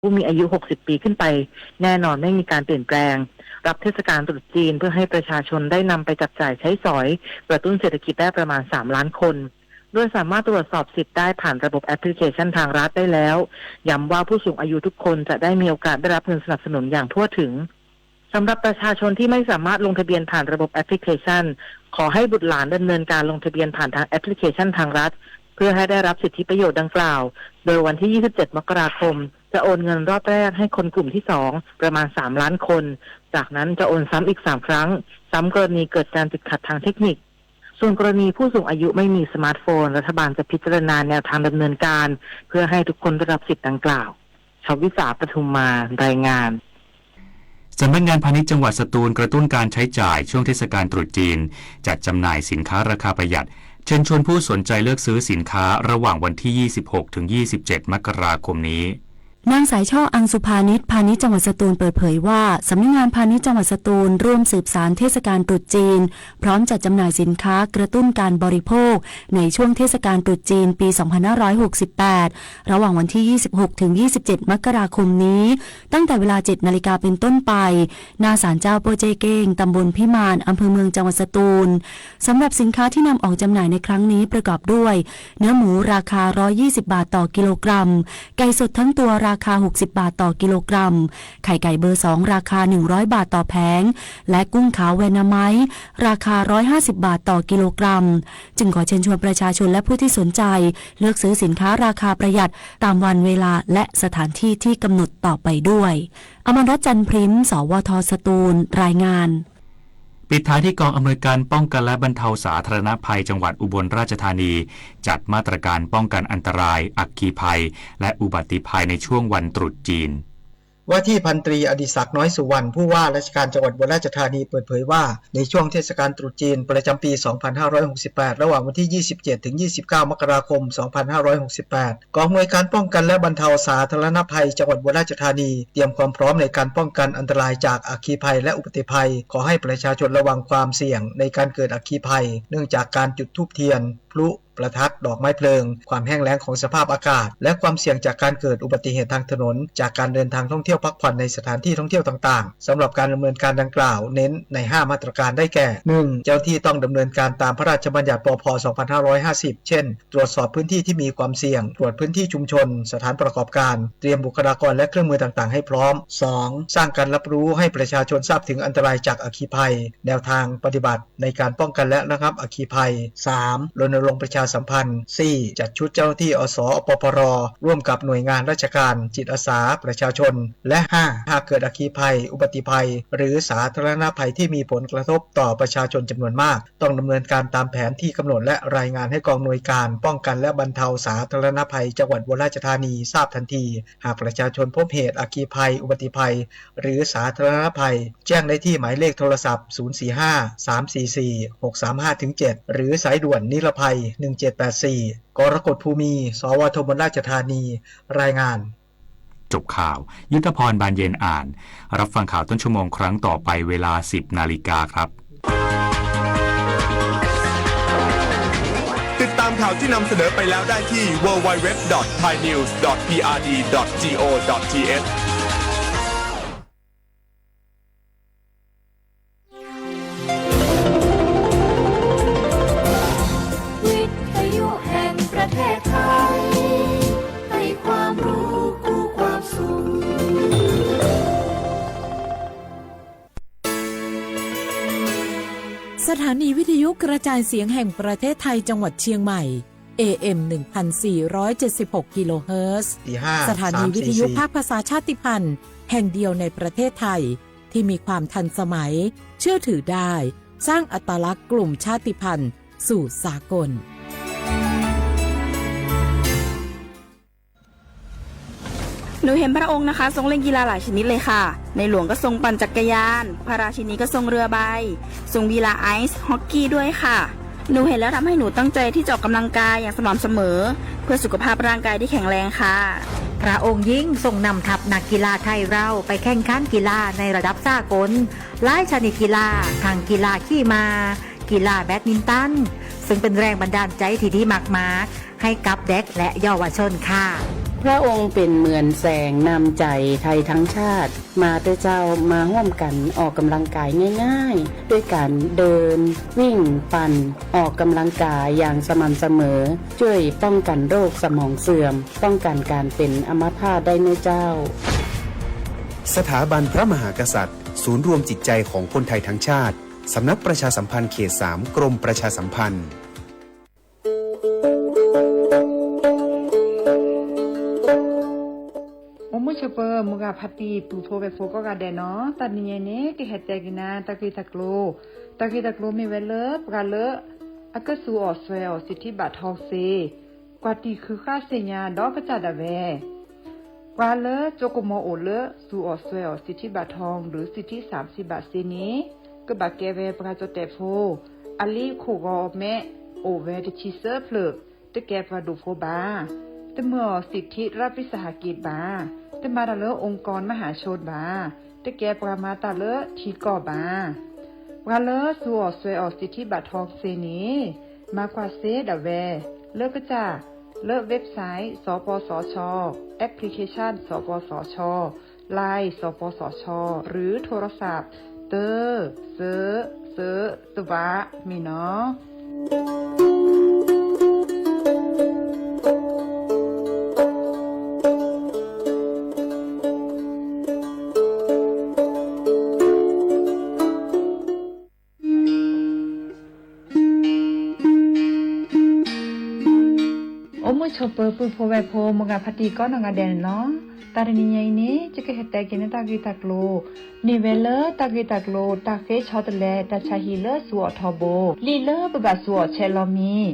ผู้มีอายุ หกสิบ ปีขึ้นไป แน่นอนไม่มีการเปลี่ยนแปลง รับเทศกาลตรุษจีนเพื่อให้ประชาชนได้นำไปจับจ่ายใช้สอย กระตุ้นเศรษฐกิจได้ประมาณ สามล้านคน โดยสามารถตรวจสอบสิทธิ์ได้ผ่านระบบแอปพลิเคชันทางรัฐได้แล้ว ย้ำว่าผู้สูงอายุทุกคนจะได้มีโอกาสได้รับเงินสนับสนุนอย่างทั่วถึง สำหรับประชาชนที่ไม่สามารถลงทะเบียนผ่านระบบแอปพลิเคชัน ขอให้บุตรหลานดำเนินการลงทะเบียนผ่านทางแอปพลิเคชันทางรัฐ เพื่อให้ได้รับสิทธิประโยชน์ดังกล่าว โดยวันที่ ยี่สิบเจ็ด มกราคม จะโอนเงินรอบแรกให้คนกลุ่มที่สอง ประมาณ สามล้านคน จากนั้นจะโอนซ้ำอีก สาม ครั้ง ซ้ำกรณีเกิดการติดขัดทางเทคนิค ส่วนกรณีผู้สูงอายุไม่มีสมาร์ทโฟน รัฐบาลจะพิจารณาแนวทางดำเนินการ เพื่อให้ทุกคนได้รับสิทธิ์ดังกล่าว ชวิสา ปทุมมา รายงาน สำนักงานพาณิชย์จังหวัดสตูลกระตุ้นการใช้จ่ายช่วงเทศกาลตรุษจีน จัดจำหน่ายสินค้าราคาประหยัด เชิญชวนผู้สนใจเลือกซื้อสินค้าระหว่างวันที่ ยี่สิบหก ถึง ยี่สิบเจ็ด มกราคมนี้ นางสายช่อ อังสุพานิช พาณิชย์จังหวัดสตูลเปิดเผยว่า สำนักงานพาณิชย์จังหวัดสตูลร่วมสืบสานเทศกาลตรุษจีน พร้อมจัดจำหน่ายสินค้ากระตุ้นการบริโภค ในช่วงเทศกาลตรุษจีนปี สองพันห้าร้อยหกสิบแปด ระหว่างวันที่ ยี่สิบหก ถึง ยี่สิบเจ็ด มกราคมนี้ ตั้งแต่เวลา เจ็ดนาฬิกาเป็นต้นไป หน้าศาลเจ้าโป้เจ้เก้ง ตำบลพิมาน อำเภอเมืองจังหวัดสตูล สำหรับสินค้าที่นำออกจำหน่ายในครั้งนี้ประกอบด้วย เนื้อหมูราคา ร้อยยี่สิบ บาทต่อกิโลกรัม ไก่สดทั้งตัวราคา หกสิบ บาทต่อกิโลกรัม ไข่ไก่เบอร์ สอง ราคา หนึ่งร้อย บาทต่อแผง และกุ้งขาวแวนาไมต์ ราคา ร้อยห้าสิบ บาทต่อกิโลกรัม จึงขอเชิญชวนประชาชนและผู้ที่สนใจ เลือกซื้อสินค้าราคาประหยัดตามวันเวลาและสถานที่ที่กำหนดต่อไปด้วย อมรรัตน์ จันทร์พริ้ม สวท สตูล รายงาน ปิดท้ายที่กองอำนวยการป้องกันและบรรเทาสาธารณภัยจังหวัดอุบลราชธานี จัดมาตรการป้องกันอันตราย อัคคีภัย และอุบัติภัยในช่วงวันตรุษจีน ว่าที่พันตรีอดิศักดิ์ น้อยสุวรรณ ผู้ว่าราชการจังหวัดอุบลราชธานีเปิดเผยว่า ในช่วงเทศกาลตรุษจีนประจำปี สองพันห้าร้อยหกสิบแปด ระหว่างวันที่ ยี่สิบเจ็ด ถึง ยี่สิบเก้า มกราคม สองพันห้าร้อยหกสิบแปด กองอำนวยการป้องกันและบรรเทาสาธารณภัยจังหวัดอุบลราชธานี เตรียมความพร้อมในการป้องกันอันตรายจากอัคคีภัยและอุบัติภัย ขอให้ประชาชนระวังความเสี่ยงในการเกิดอัคคีภัย เนื่องจากการจุดธูปเทียน พลุ ประทัด ดอกไม้เพลิง ความแห้งแล้งของสภาพอากาศ และความเสี่ยงจากการเกิดอุบัติเหตุทางถนน จากการเดินทางท่องเที่ยวพักผ่อนในสถานที่ท่องเที่ยวต่างๆ สำหรับการดำเนินการดังกล่าว เน้นใน ห้า มาตรการได้แก่ หนึ่ง เจ้าหน้าที่ต้องดำเนินการตามพระราชบัญญัติ ปภ สองพันห้าร้อยห้าสิบ เช่น ตรวจสอบพื้นที่ที่มีความเสี่ยง ตรวจพื้นที่ชุมชน สถานประกอบการ เตรียมบุคลากรและเครื่องมือต่างๆ ให้พร้อม สอง สร้างการรับรู้ให้ประชาชนทราบถึงอันตรายจากอัคคีภัย แนวทางปฏิบัติในการป้องกันและระงับอัคคีภัย สาม รณรงค์ประชาสัมพันธ์ สี่ จัดชุดเจ้าหน้าที่ อส อปพร ร่วมกับหน่วยงานราชการ จิตอาสา ประชาชน และ ห้า หากเกิดอัคคีภัย อุบัติภัย หรือสาธารณภัยที่มีผลกระทบต่อประชาชนจำนวนมาก ต้องดำเนินการตามแผนที่กำหนดและรายงานให้กองอำนวยการป้องกันและบรรเทาสาธารณภัยจังหวัดอุบลราชธานีทราบทันที หากประชาชนพบเหตุอัคคีภัย อุบัติภัย หรือสาธารณภัย แจ้งได้ที่หมายเลขโทรศัพท์ ศูนย์สี่ห้า สามสี่สี่ หกสามห้า เจ็ด หรือสายด่วนนิรภัย หนึ่งเจ็ดแปดสี่ กรกฎภูมิ สวท อุบลราชธานี รายงาน จบข่าว ยุทธพร บานเย็นอ่าน รับฟังข่าวต้นชั่วโมงครั้งต่อไปเวลา สิบนาฬิกาครับ ติดตามข่าวที่นำเสนอไปแล้วได้ที่ ดับเบิลยู ดับเบิลยู ดับเบิลยู ดอท ไทยนิวส์ ดอท พีอาร์ดี ดอท จี โอ ดอท ที เอช วิทยุแห่งประเทศไทย ให้ความรู้คู่ความสุข สถานีวิทยุกระจายเสียงแห่งประเทศไทยจังหวัดเชียงใหม่ เอ เอ็ม หนึ่งพันสี่ร้อยเจ็ดสิบหก กิโลเฮิรตซ์ สถานีวิทยุภาคภาษาชาติพันธุ์แห่งเดียวในประเทศไทย ที่มีความทันสมัย เชื่อถือได้ สร้างอัตลักษณ์กลุ่มชาติพันธุ์สู่สากล หนูเห็นพระองค์นะคะ ทรงเล่นกีฬาหลายชนิดเลยค่ะ ในหลวงก็ทรงปั่นจักรยาน พระราชินีก็ทรงเรือใบ ทรงกีฬาไอซ์ฮอกกี้ด้วยค่ะ หนูเห็นแล้วทำให้หนูตั้งใจที่จะออกกำลังกายอย่างสม่ำเสมอ เพื่อสุขภาพร่างกายที่แข็งแรงค่ะ พระองค์ยิ่งทรงนำทัพนักกีฬาไทยเราไปแข่งขันกีฬาในระดับสากล หลายชนิดกีฬา ทั้งกีฬาขี่ม้า กีฬาแบดมินตัน ซึ่งเป็นแรงบันดาลใจที่ดีมากๆ ให้กับเด็กและเยาวชนค่ะ พระองค์เป็นเหมือนแสงนำใจไทยทั้งชาติ มาเถอะเจ้า มาร่วมกันออกกำลังกายง่ายๆ ด้วยการเดิน วิ่ง ปั่น ออกกำลังกายอย่างสม่ำเสมอ ช่วยป้องกันโรคสมองเสื่อม ป้องกันการเป็นอัมพาตได้เนอะเจ้า สถาบันพระมหากษัตริย์ ศูนย์รวมจิตใจของคนไทยทั้งชาติ สำนักประชาสัมพันธ์เขตสาม กรมประชาสัมพันธ์ အိၣ်မုာ်ဆိးပၢၤ မုၢ်ဂၤဖါတံၢ် ပုၢ်ဖိဝဲၢ်ဖိကိးဂၤဒဲးနီၤ, တနံၤညါအံၤန့ၣ် ကဟဲတဲက့ၤနၤ တၢ်ဂ့ၢ်တၢ်ကျိၤ, တၢ်ဂ့ၢ်တၢ်ကျိၤမ့ၢ်ဝဲလၢ ပှၤလၢ အကစူးအီၣ်စွဲအီၣ် สิทธิบัตรทอง စ့ ကွၢ်တံၢ်ဃုာ်ဃာ်သ့ၣ်ညါဒီးကစၢ်ဒၣ်ဝဲ ပှၤလၢကၠိကမီၤအိၣ်လၢ စူးအီၣ်စွဲအီၣ် สิทธิบัตรทอง ဒီး สิทธิสามสิบบาท စ့န့ၣ် ကဘၣ်ကဲဝဲပှၤကၠီၣ်တဲၣ်ဖိ အလံာ်ခိၣ်ဂီၤမဲ အိၣ်ဝဲတဆံသၢဖျၢၣ်, တကဲပှၤဒိၣ်ဖိဘၣ်. တမၢအီၤ สิทธิรัฐวิสาหกิจ ဘၣ်, တမၤတၢ်လၢ องค์กรมหาชน ဘၣ်, တကဲပှၤမၤတၢ်လၢထံကီၢ်ဘၣ်. ပှၤလၢစူးအီၣ်စွဲအီၣ် สิทธิบัตรทอง စ့န့ၣ် မၤကွၢ်စ့ဒၣ်ဝဲ လၢကစၢ် လၢ website สปสช, application สปสช, Line สปสช หรือโทรศัพท์ တၢ စၢ စၢ တဝး မ့ၢ်နီၤ. အိၣ်မုာ်ဆိးပၢၤ ပုၢ်ဖိဝဲၢ်ဖိ မုၢ်ဂၤဖါတံၢ်ကိးနီၢ်ဂၤဒဲးန့ၣ်လီၤ. တၢ်တနံၤညါအံၤန့ၣ် ယကဟဲတဲက့ၤန့ၢ်တၢ်ဂ့ၢ်တၢ်ကျိၤ မ့ၢ်ဝဲလၢတၢ်ဂ့ၢ်တၢ်ကျိၤ တၢ်ဃ့ဆီတလဲ တၢ်ဆါဟံၣ်လၢစူးအီၣ်ထီဘိ လံာ်လၢပဘၣ်စူးအီၣ်ဆဲးလီၤမံၤ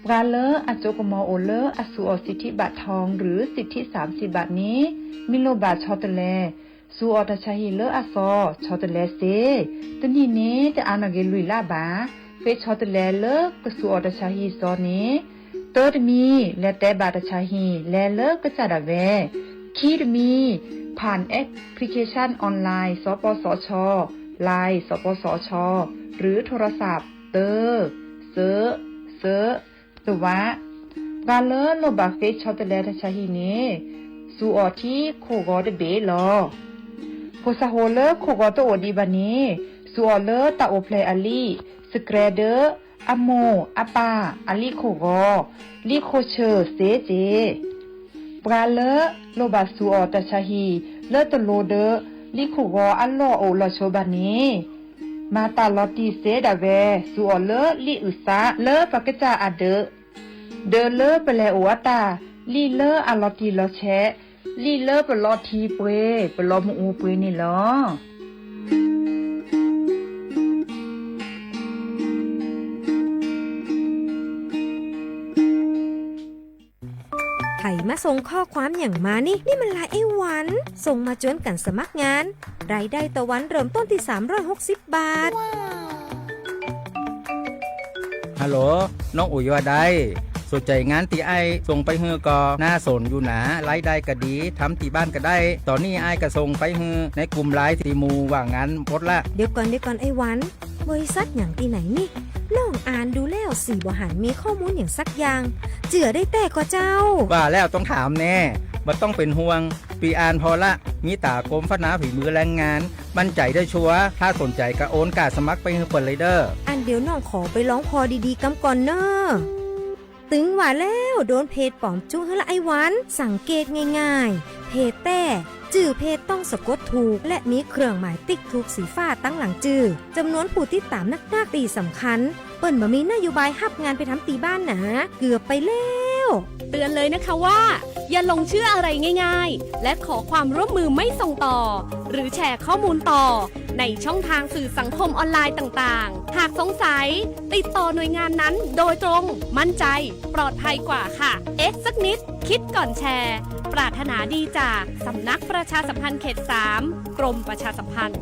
ပှၤလၢအကၠိကမီၤအိၣ်လၢအစူးအီၣ် สิทธิบัตรทอง ဒီး สิทธิสามสิบบาท န့ၣ် မ့ၢ်လိၣ်ဘၣ်ဆီတလဲ စူးအီၣ်တၢ်ဆါဟံၣ်လၢအသီ ဆီတလဲစ့, တနံၣ်န့ၣ် တအါနီၢ်က့ၤလွံၢ်လါဘၣ်. ဃ့ဆီတလဲလၢကစူးအီၣ်တၢ်ဆါဟံၣ်သီန့ၣ် တၢတမံၤ လဲၤတဲဘၣ်တၢ်ဆါဟံၣ် လဲၤလၢကစၢ်ဒၣ်ဝဲ, ခံတမံၤ ผ่านแอปพลิเคชันออนไลน์ สปสช, Line สปสช หรือโทรศัพท์ တၢ စၢ စၢ တဝး ပှၤလၢလိၣ်ဘၣ်ဃ့ဆီတလဲတၢ်ဆါဟံၣ်န့ၣ် စူးအီၣ်ထံခိၣ်ဂီၤတဘ့ၣ်လီၤ. ဖိစၢ်ဖိလၢခိၣ်ဂီၤတအိၣ်ဒံးဘၣ်န့ၣ် စူးအီၣ်လၢတၢ်အိၣ်ဖျဲၣ်အလံာ် စကြဲဒၢ အမိၢ်အပၢ်အလံာ်ခိၣ်ဂီၤ လံာ်ခိၣ်ဆၢၣ်စ့တ့ၢ်. ပှၤလၢလိၣ်ဘၣ်စူးအီၣ်တၢ်ဆါဟံၣ် လၢတလိၤဒီး လံာ်ခိၣ်ဂီၤအလီၢ်အိၣ်လီၤဆိဘၣ်န့ၣ် မၤတၢ်လီၤတံၢ်စ့ဒၣ်ဝဲ စူးအီၣ်လၢလံာ်အုၣ်သးလၢပကစၢ်အဒၢး ဒီးလၢပလဲၤအိၣ်အတၢ် လံာ်လၢအလီၤတံၢ်လီၤဆဲး လံာ်လၢပလီၤထံပှ့ၤ ပလီၤမုၢ်အူပှ့ၤန့ၣ်လီၤ. ใครมาส่งข้อความอย่างมานี่ นี่มันไลน์ไอ้หวัน ส่งมาชวนกันสมัครงาน รายได้ต่อวันเริ่มต้นที่สามร้อยหกสิบบาท ฮัลโหล น้องอุ๋ยว่าได สนใจ๋งานตี้อ้ายส่งไปหื้อก่อ น่าสนอยู่หนา รายได้ก็ดี ทำตี้บ้านก็ได้ ต๋อนนี้อ้ายก็ส่งไปหื้อในกลุ่มไลน์ตี้หมู่ว่างงานหมดละ เดี๋ยวก่อน เดี๋ยวก่อนไอ้หวัน บริษัทอย่างตี้ไหนนี่ น้องอ่านดูแล้วสี่บ่หันมีข้อมูลอย่างสักอย่าง เจื้อได้แต๊ก่อเจ้า ว่าแล้วต้องถามแน่ บ่ต้องเป๋นห่วง ปีอ่านผ่อละ มีต๋ากรมพัฒนาฝีมือแรงงาน มั่นใจ๋ได้ชัวร์ ถ้าสนใจ๋ก็โอนก้าสมัครไปหื้อเปิ้นเลยเด้อ อั้นเดี๋ยวน้องขอไปลองผ่อดีๆกำก่อนเน่อ ตึงว่าแล้ว โดนเพจป๋อมจุ๊กหื้อละไอ้หวัน สังเกตง่ายๆ เพจแต๊ จื้อเพจต้องสะกดถูก และมีเครื่องหมายติ๊กถูกสีฟ้าตังหลังจื้อ จำนวนผู้ติดตามนักๆ ตี้สำคัญ เปิ้นบ่มีนโยบายฮับงานไปทำตี้บ้านหนา เกือบไปแล้ว เตือนเลยนะคะว่า อย่าหลงเชื่ออะไรง่ายๆ และขอความร่วมมือไม่ส่งต่อ หรือแชร์ข้อมูลต่อ ในช่องทางสื่อสังคมออนไลน์ต่างๆ หากสงสัย ติดต่อหน่วยงานนั้นโดยตรง มั่นใจ ปลอดภัยกว่าค่ะ เอ๊ะสักนิด คิดก่อนแชร์ ปรารถนาดีจากสำนักประชาสัมพันธ์เขตสาม กรมประชาสัมพันธ์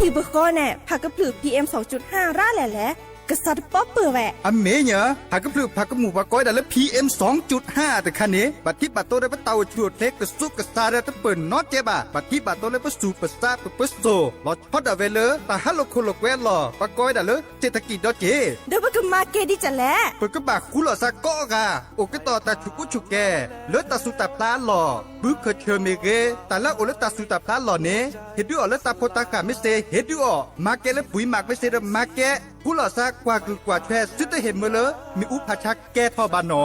ပှၤဟံၣ်ပဃီန့ၣ် ဖးကဖျၢၣ် PM စူၣ်ကၠူၣ်ဟၣ်ရၣ်လဲၣ်လဲၣ်, ကစးတပီၢ်ပၢၢ်ဝဲ. အမ့ၢ်ညီ, ဖးကဖျၢၣ်ဖးကမူၣ်ပှၤကိးဝဲဒၣ်လၢ PM စူၣ်ကၠူၣ်ဟၣ်တခါန့ၣ် ဘၣ်ထံးဘၣ်တိၢ်ဒီးပတၢ်အိၣ်ဆူၣ်အိၣ်ချ့ကစူးကစါဒီးတပၢၢ်နီတကဲဘၣ်. ဘၣ်ထံးဘၣ်တိၢ်လၢပသူၣ်ပသးပပၢၤစိၤ လီၤဆီဒၣ်ဝဲလၢတၢ်ဟးလိာ်ခိၣ်လိာ်ကွဲအလီၢ် ပှၤကိးဝဲဒၣ်လၢ เศรษฐกิจ ဒီးက့ၤ ဒီးပကမၤကဲဒ်လဲၣ်. ပကဘၣ်ဃူလိာ်သးကိးဂၤ အိၣ်ကတီၢ်တၢ်ဆူၣ်ကူဆူၣ်ကဲၤ လၢတၢ်သူၣ်တၢ်ဖျးအလီၢ်, ဘုခၢၣ်ဆၢၣ်မ့ၢ်ဂ့ၤ, တၢ်လၢအအိၣ်လၢတၢ်သူၣ်တၢ်ဖျးအလီၢ်န့ၣ် ဟ့ၣ်ဒုးအီၤလၢတၢ်ဖိတၢ်ဃၢ်မ့ၢ်စ့ၢ်, ဟ့ၣ်ဒုးအီၤ မၤကဲလၢပှံၤမးမ့ၢ်စ့ၢ်ဒီးမၤကဲ, ဃူလိာ်သးကွၢ်ကုၢ်ကွၢ်ထွဲ သုတဟ့ၣ်မၢလၢမ့ၣ်အူဖးဆါကဲထီၣ်ဘၣ်နီၤ.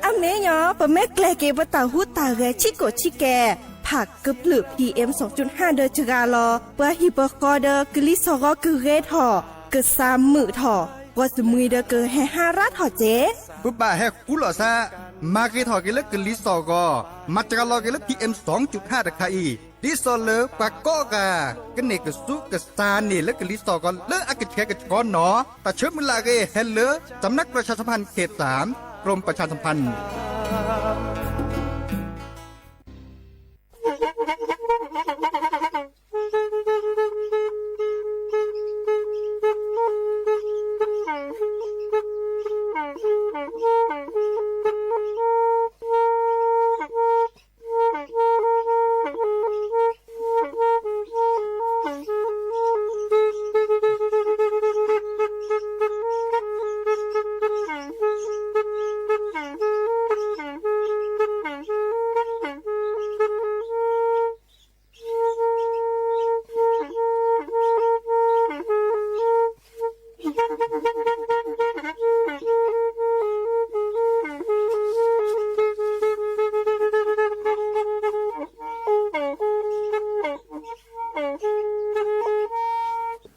အမ့ၢ်ညီ, ပမ့ၢ်ကျဲၤက့ၤပတၢ်ဟူးတၢ်ဂဲၤဆံးကိာ်ဆံးကဲၤ ဖးကဖျၢၣ် PM စူၣ်ကၠူၣ်ဟၣ်ဒီးစှၤလီၤ, ပှၤဟံၣ်ပဃီဒီးကလံၤစိးဂီၤကဂ့ၤထီၣ်, ကစၢ်မုာ်ထီၣ်, ပှၤတမှံၤဒီးကဟဲဟးရၣ်ထီၣ်က့ၤ. ပဘၣ်ဟဲဃူလိာ်သး မၤဂ့ၤထီၣ်က့ၤလၢကလံၤစိးဂီၤ, မၤစှၤလီၤက့ၤလၢ PM စူၣ်ကၠူၣ်ဟၣ်တခါအံၤ, ဒ်သိးလၢပှၤကိးဂၤ ကန့ၢ်ကစူးကစါန့ၣ်လၢကလံၤစိးဂီၤလၢအကဆှဲကဆှီနီၤ. တၢ်ဆၢမုၢ်လၢ်အဂ့ၢ် ဟဲလၢ สำนักประชาสัมพันธ์เขตสาม กรมประชาสัมพันธ์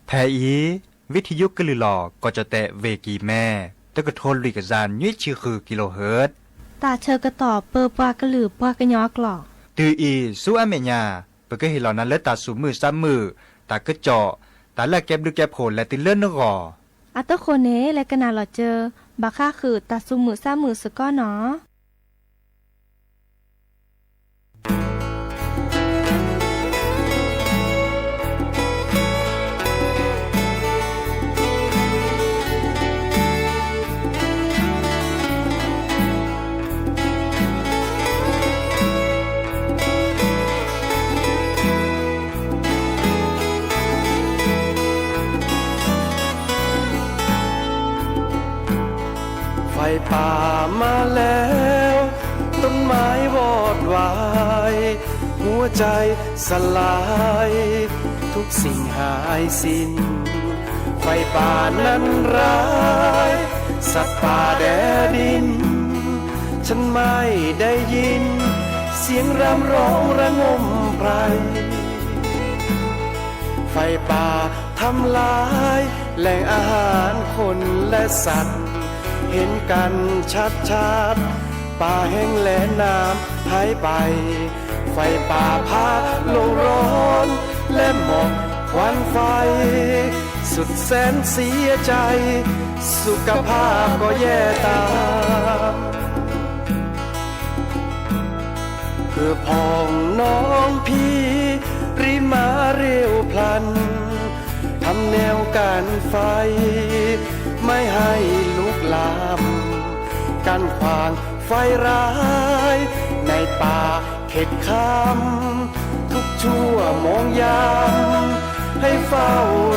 ဖဲအံၤ ဝံထံယိကလုၢ်လီၤ ကီၢ်ကၠီၣ်တဲၣ် ဝ့ၢ်ကံၤမဲ တကထိလွံၢ်ကယၤနွံဆံဃု kilohertz တၢ်ဆၢကတီၢ်ပၢပှၤကလုာ်ပှၤကညီအကျိာ်. တုၤအံၤဆူအမဲာ်ညါ ပကဟ့ၣ်လီၤနၤလၢတၢ်သူၣ်မုာ်သးမုာ်, တၢ်ကစီၣ်, တၢ်လၢအကဲဘျုးကဲဖှိၣ်လဲၤတုၤလၢနဂီၢ်. အတဃိန့ၣ် လဲၤကနၣ်လီၤစၢၤ ဘၣ်ဃးဃုာ်တၢ်သူၣ်မုာ်သးမုာ်စ့ၢ်ကီးနီၤ. ไฟป่ามาแล้ว ต้นไม้วอดวาย หัวใจสลาย ทุกสิ่งหายสิ้น ไฟป่านั้นร้าย สัตว์ป่าแดดิน ฉันไม่ได้ยิน เสียงรำร้องระงมไพร ไฟป่าทำลายแหล่งอาหารคนและสัตว์ เห็นกันชัดๆ ป่าแห้งแล้งน้ำหายไป ไฟป่าพาโลกร้อนและหมอกควันไฟ สุดแสนเสียใจ สุขภาพก็แย่ตาม เพื่อพ้องน้องพี่ รีบมาเร็วพลัน ทำแนวกันไฟ ไม่ให้ลุกลาม กั้นขวางไฟร้าย ในป่าเข็ดคำ ทุกชั่วโมงยาม ให้เฝ้า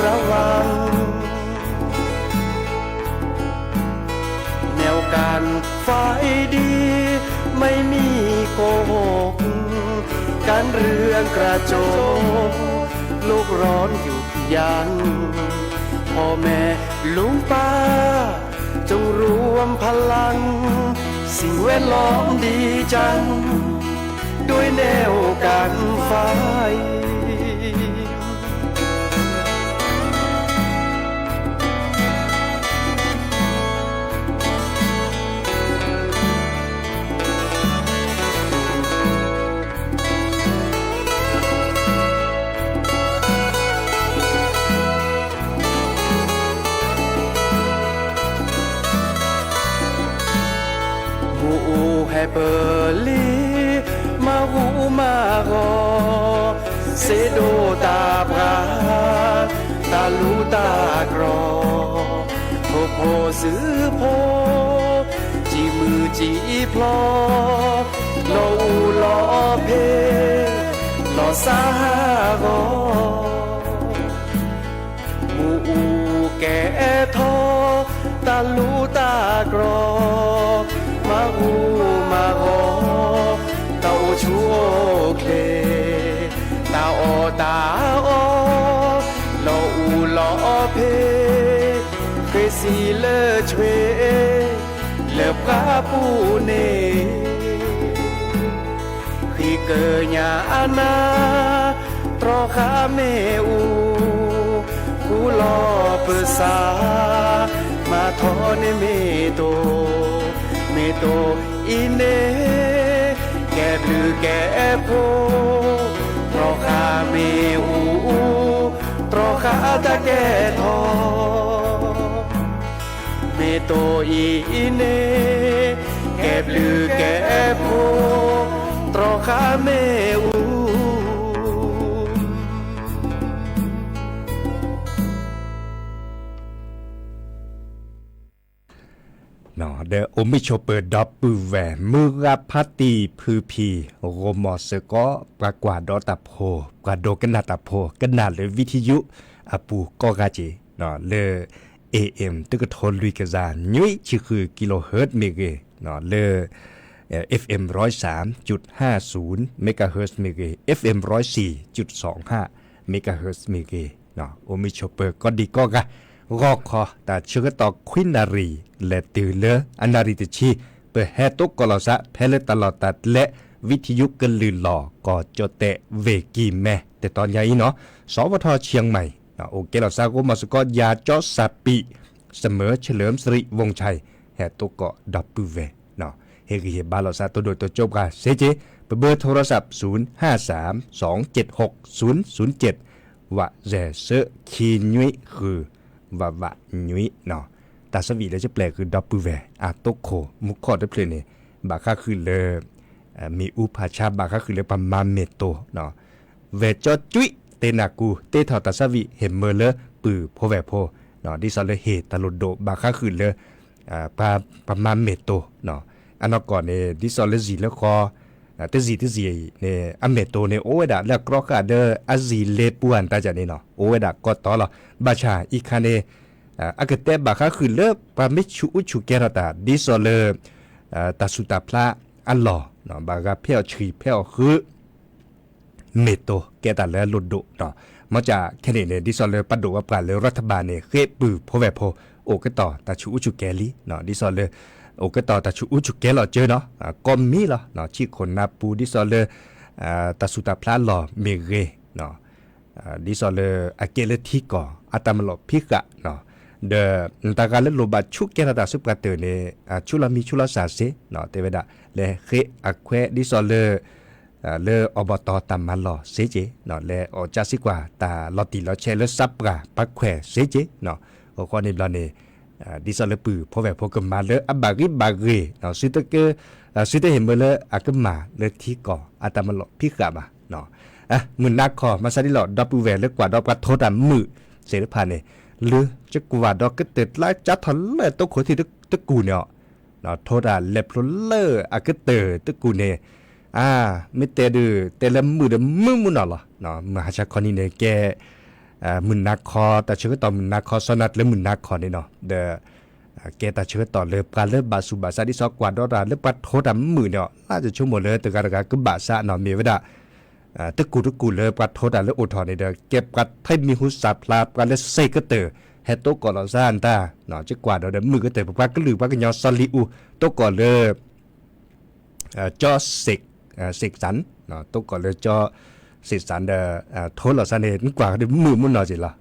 ระวัง แนวกันไฟดี ไม่มีโกหก กันเรื่องกระจก โลกร้อนหยุดยั้ง พ่อแม่ลุงป้า จงรวมพลัง สิ่งแวดล้อมดีจัง ด้วยแนวกันไฟ မ့ၢ်အိၣ်ဟဲပလံ မၤဟူးမၤဂီၤ စ့ဒိးတၢ်ပှၤ တၢ်လူၤတၢ်ကြီ, ထိၣ်ဖိစုဖိ, စံးမုၢ်စံးဖျီ, လီၤအူလီၤဖ့, လီၤစၢ်ဂီၤ, မူအူကဲထီၣ်, တၢ်လူၤတၢ်ကြီ, မၤအူမၤဂီၤ, တၢ်အိၣ်ဆူၣ်အိၣ်ချ့, တၢ်အီၣ်တၢ်အီ, လီၤအူလီၤဖ့, ဃ့စံးလၢဆွ့, လၢပှၢ်ပူၤန့ၣ် ဃံကညးအနၢ်, တြီဃာ်မ့ၣ်အူ, ဃူလီၤပစၢ်, မၤထီၣ်န့ၢ်မ့ၢ်တိၢ်, မ့ၢ်တိၢ်အံၤန့ၣ်, ကဲဘျုးကဲဖှိၣ်, တြီဃာ်မ့ၣ်အူ, တြီဃာ်တၢ်ကဲထီၣ် မ့ၢ်တိၢ်အံၤန့ၣ်, ကဲဘျုးကဲဖှိၣ်, တြီဃာ်မ့ၣ်အူ. ဒီးအိၣ်မုာ်ဆိးပၢၤဒီပုၢ်ဝဲၢ် မုၢ်ဂၤဖါတံၢ်ဖုဖံ, ဂီၢ်မီၢ်စ့ၢ်ကီး ပှၤကွၢ်ဒီးတၢ်ဖိ, ပှၤဒိကနၣ်တၢ်ဖိ ကနၣ်လၢဝံထယုအပူၤကိးဂၤက့ၤ, လၢ A M တကထိလွံၢ်ကယၤ နွံဆံဃု kilohertz မ့ၢ်ဂ့ၤ, လၢ F M ร้อยสามจุดห้าศูนย์ megahertz မ့ၢ်ဂ့ၤ, F M ร้อยสี่จุดสองห้า megahertz မ့ၢ်ဂ့ၤ, အိၣ်မုာ်ဆိးပၢၤကိးဒံးကိးဂၤ, ဂီၢ်ခီ တၢ်ဆၢကတီၢ်ခွံနၣ်ရံၣ် လဲၤတုၤလၢအနၣ်ရံၣ်တဆံ, ပဟဲသကိးလီၤသး ဖဲလၢတၢ်လီၢ်တၢ်ကျဲ ဝံထယုကလုၢ်လီၢ် ကီၢ်ကၠီၣ်တဲၣ် ဝ့ၢ်ကံၢ်မဲ တတီၤညါအံၤနီၤ, စးဖီထီၣ် เชียงใหม่, အိၣ်ကဲလီၤသး ဂီၢ်မီၢ်စ့ၢ်ကီး ယၤကၠီစၢ်ပံး, เสมอเฉลิมสิริวงศ์ชัย ဟဲသကိးဒီပုၢ်ဝဲၢ်, ဟ့ၣ်ဂံၢ်ဟ့ၣ်ဘါလီၤသး တဒိၣ်တကၠိပှၤစ့ၢ်ကီး, ပ เบอร์โทรศัพท์ ศูนย์ห้าสาม สองเจ็ดหก ศูนย์ศูนย์เจ็ด ဝးစဲးဆၢ ခံနွံဃု ဝးဝးနွံနီၤ, တၢ်ဆၢဝံၤလၢယပျဲၢ်ဃုာ်ဒီပုၢ်ဝဲၢ် အသိခိၣ်မူခိၣ်တဖျၢၣ်န့ၣ်, ဘၣ်ဃးဃုာ်လၢ မ့ၣ်အူဖးဆါ ဘၣ်ဃးဃုာ်လၢပှၤမၤမ့ၢ်တိၢ်, ဝဲၢ်ကၠီကွံ တ့နၢ်ကူ တ့ထီၣ်တၢ်ဆၢဝံၤ ဟ့ၣ်မၢလၢပုၢ်ဖိဝဲၢ်ဖိ, ဒ်သိးလၢဟ့ၣ်တၢ်လိၣ်ဒိၣ် ဘၣ်ဃးဃုာ်လၢ ပှၤမၤမ့ၢ်တိၢ်, အနီၢ်ကီၢ်န့ၣ် ဒ်သိးလၢစံာ်လၢဃီ, တစံာ်တစံာ်အံၤန့ၣ် အမ့ၢ်တိၢ်န့ၣ် အိၣ်ဝဲဒၣ်လၢအကြီဃာ်ဒီးအစံာ်လ့ပူၤအတၢ်ကန့ၣ်နီၤ, အိၣ်ဝဲဒၣ်ကိးတီလီၤ, ဘၣ်ဆၣ်အံၤခါန့ၣ် အကတဲဘၣ်ဃးဃုာ်လၢ ပှၤမ့ၢ်ဆူးအူဆူးကဲထီၣ်တၢ် ဒ်သိးလၢ တၢ်ဆူးတၢ်ဖျါအလီၢ်, ဘၣ်ဂၤဖဲအီၣ်ဆှံဖဲအီၣ်ဃု မ့ၢ်တိၢ်ကဲတၢ်လၢအလိၣ်ဒိၣ်, မ့ၢ်ကခဲန့ၣ်န့ၣ် ဒ်သိးလၢပဒိၣ်ပပှၢ်လၢ รัฐบาล န့ၣ် ဃ့ပုၢ်ဖိဝဲၢ်ဖိ အိၣ်ကတီၢ်တၢ်ဆူးအူဆူးကဲလံ, ဒ်သိးလၢ အိၣ်ကတီၢ်တၢ်ဆူးအူဆူးကဲလီၤစၢၤနီၤ, ကိးမံၤလီၤ, ဆံးခိၣ်နၢ်ပူၤ ဒ်သိးလၢ တၢ်ဆူးတၢ်ဖျါအလီၢ်မ့ၢ်ဂ့ၤ ဒ်သိးလၢအကဲလၢထံကီၢ် အတၢ်မၤလီၢ်ဖံးဃာ်, ဒီးနတၢ်ဂၤလၢလိၣ်ဘၣ်ဆူးကဲထီၣ်တၢ်ဆူးပှၤတၢၢ်န့ၣ် ဆူးလီၤမံၤဆူးလီၤစၢ်စ့, တဲဝဲဒၣ် လဲၤဃ့အခွဲးဒ်သိးလၢ လၢအဘီတီၤတၢ်မၤလီၢ်စ့က့ၤ, လဲၤအီၣ်ကၢ်စ့ကွၢ်တၢ်လီၤတံၢ်လီၤဆဲးလၢစးပှၢ်ပှၤခွဲးစ့က့ၤ, အဃိန့ၣ်ဘျီန့ၣ် ဒ်သိးလၢပုၢ်ဖိဝဲၢ်ဖိကမၤလၢအဘၣ်ဂံၢ်ဘၣ်ဂ့ၤ, သုတဟ့ၣ်မၢလၢအကမၣ်လၢထံကီၢ် အတၢ်မၤလီၢ်ဖံးဃာ်ဘၣ် မုၢ်နၤခီ မၤစၢ်ဒ်လီၤ ဒီပုၢ်ဝဲၢ်လၢကွၢ်ဒီးပှၤထိတၢ်မုာ်သ့ၣ်တဖၣ်န့ၣ်, လၢယကွၢ်ဒီးကတၢၢ်ကျါကၠါထီၣ်လၢတိခိၣ်ထံးတကူၣ်န့ၣ်, ထိတၢ်လဲၤဖျိလၢအကတၢၢ်တကူၣ်န့ၣ်, အါ, မ့ၢ်တဲဒုး တဲလၢမုာ်ဒီးမုာ်မုာ်နီၢ်လီၤ, မုၢ်ဟါဆါခီနံၤန့ၣ်ကဲ မုၢ်နၤခီ တၢ်ဆၢကတီၢ်မုၢ်နၤခီ စီၤနၤတလၢမုၢ်နၤခီန့ၣ်နီၤ, ဒီး ကဲတၢ်ဆၢကတီၢ်လၢပှၤလၢဘၣ်ဆူးဘၣ်ဆါ ဒ်သိးကွၢ်ဒီးတၢ်လၢပှၤထိတၢ်မုာ်န့ၣ်, လၢယဆိကမိၣ်လၢတဂၤတဂၤကဘၣ်ဆါနီၤ မ့ၢ်ဝဲဒၣ် တကူၣ်တကူၣ်လၢပှၤထိတၢ်လၢအိၣ်ထီၣ်န့ၣ်ဒီး ကဲပှၤထဲမံၤဟူစၢ်ဖျါ ပှၤလၢစ့ကတၢၢ် ဟဲသကိးလီၤစၢ်နတၢ်, ကကွၢ်ဒီးဒီးမုာ်ကတၢၢ် ပပှၤကလုာ်ပှၤကညီစီၤလံအူ သကိးလၢ ကၠီစ့းစၣ်, သကိးလၢကၠီစ့းစၣ်ဒီး ထိလီၤစၢ်န့ၣ် နကွၢ်ဒီးမုာ်မုာ်နီၢ်က့ၤလီၤ,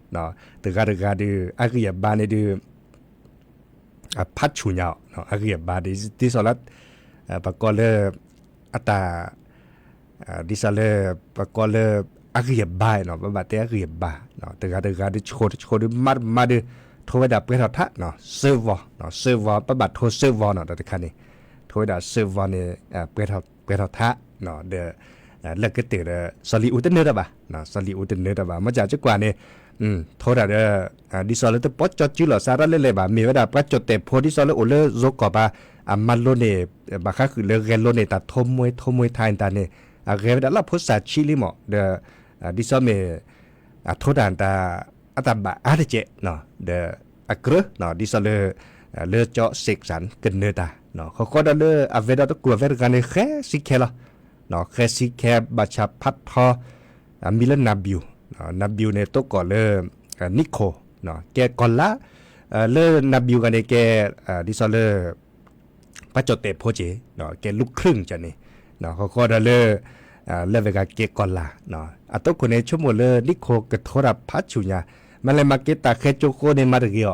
တဂၤတဂၤဒီး အဂံၢ်အဘါန့ၣ်ဒီး ဖးဆူၣ်ညါအီၤ အဂံၢ်အဘါဒ်သိးလၢ ပကိးလၢ အတၢ် ဒ်သိးလၢ ပကိးလၢ အဂံၢ်အဘါနီၤ ပဘၣ်တဲအဂံၢ်အဘါ, တဂၤတဂၤဒီးဆှိတဆှိဒီးမါတမါဒီး ထိဝဲဒၣ်ပှဲၤထီၣ်ထး စၢဝီၤ, စၢဝီၤ ပဘၣ်ထိစၢဝီၤနီၤ တၢ်တခါန့ၣ် ထိဝဲဒၣ်စၢဝီၤန့ၣ် ပှဲၤထီၣ်ထး ဒီး လၢကတၢၢ်ဒီး စီၤလံအူတနၢတၢ်ဘၣ်, စီၤလံအူတနၢတၢ်ဘၣ် မ့ၢ်ကကွၢ်န့ၣ် ထိတၢ်ဒီး ဒ်သိးလၢတပီကၠီစုလီၤစးတၢ်လဲၣ်လဲၣ်ဘၣ်, မ့ၢ်ဝဲဒၣ်ပှၤကၠီၣ်တဲာ်ဖိဒ်သိးလၢအိၣ်လၢယိၤကီၢ်ပၤ အမၤလိန့ၣ် ဘၣ်ဃးဃုာ်လၢဂဲၤလိန့ၣ် တၢ်ထိမှဲထိမှဲထါန့ၣ်တၢ်န့ၣ် အဂဲၤဝဲဒၣ်လၢဖိစၢ်ဆံလံမး ဒီး ဒ်သိးမ့ၢ် အထိတၢ်တၢ် အတၢ်ဘၣ်အါတကဲး ဒီး အကြၢး ဒ်သိးလၢ လၢကၠီစ့းစၣ်ကနၢတၢ် ဃီဃီဒီးလၢအဝဲဒီတကူၣ်အဝဲတဂၤန့ၣ် ဃဲစံခဲလီၤ. ဃဲစံခဲ ဘၣ်ဆၣ်ဖးထီ အမံၤလၢ နၢ်ဘံၣ်, နၢ်ဘံၣ်န့ၣ် တိကိးလၢ နံၣ်ခိၣ် ကဲကီၢ်လါ လၢနၢ်ဘံၣ်ဂၤန့ၣ်ကဲ ဒ်သိးလၢ ပှၤကၠီၣ်တဲာ်ဖိက့ၤ ကဲလူၢ်ခရၢၣ်ကန့ၣ် ဃီဃီဒီးလၢ လၢဝဲဂၤကဲကီၢ်လါ အတိခိၣ်န့ၣ် ဆိကမိၣ်လၢနံၣ်ခိၣ်ကထိတၢ်ဖးဆူၣ်ညါ မၤလဲၤမၤက့ၤတၢ်ဃဲကၠိဃိန့ၣ်မၤတဂ့ၤအီၤ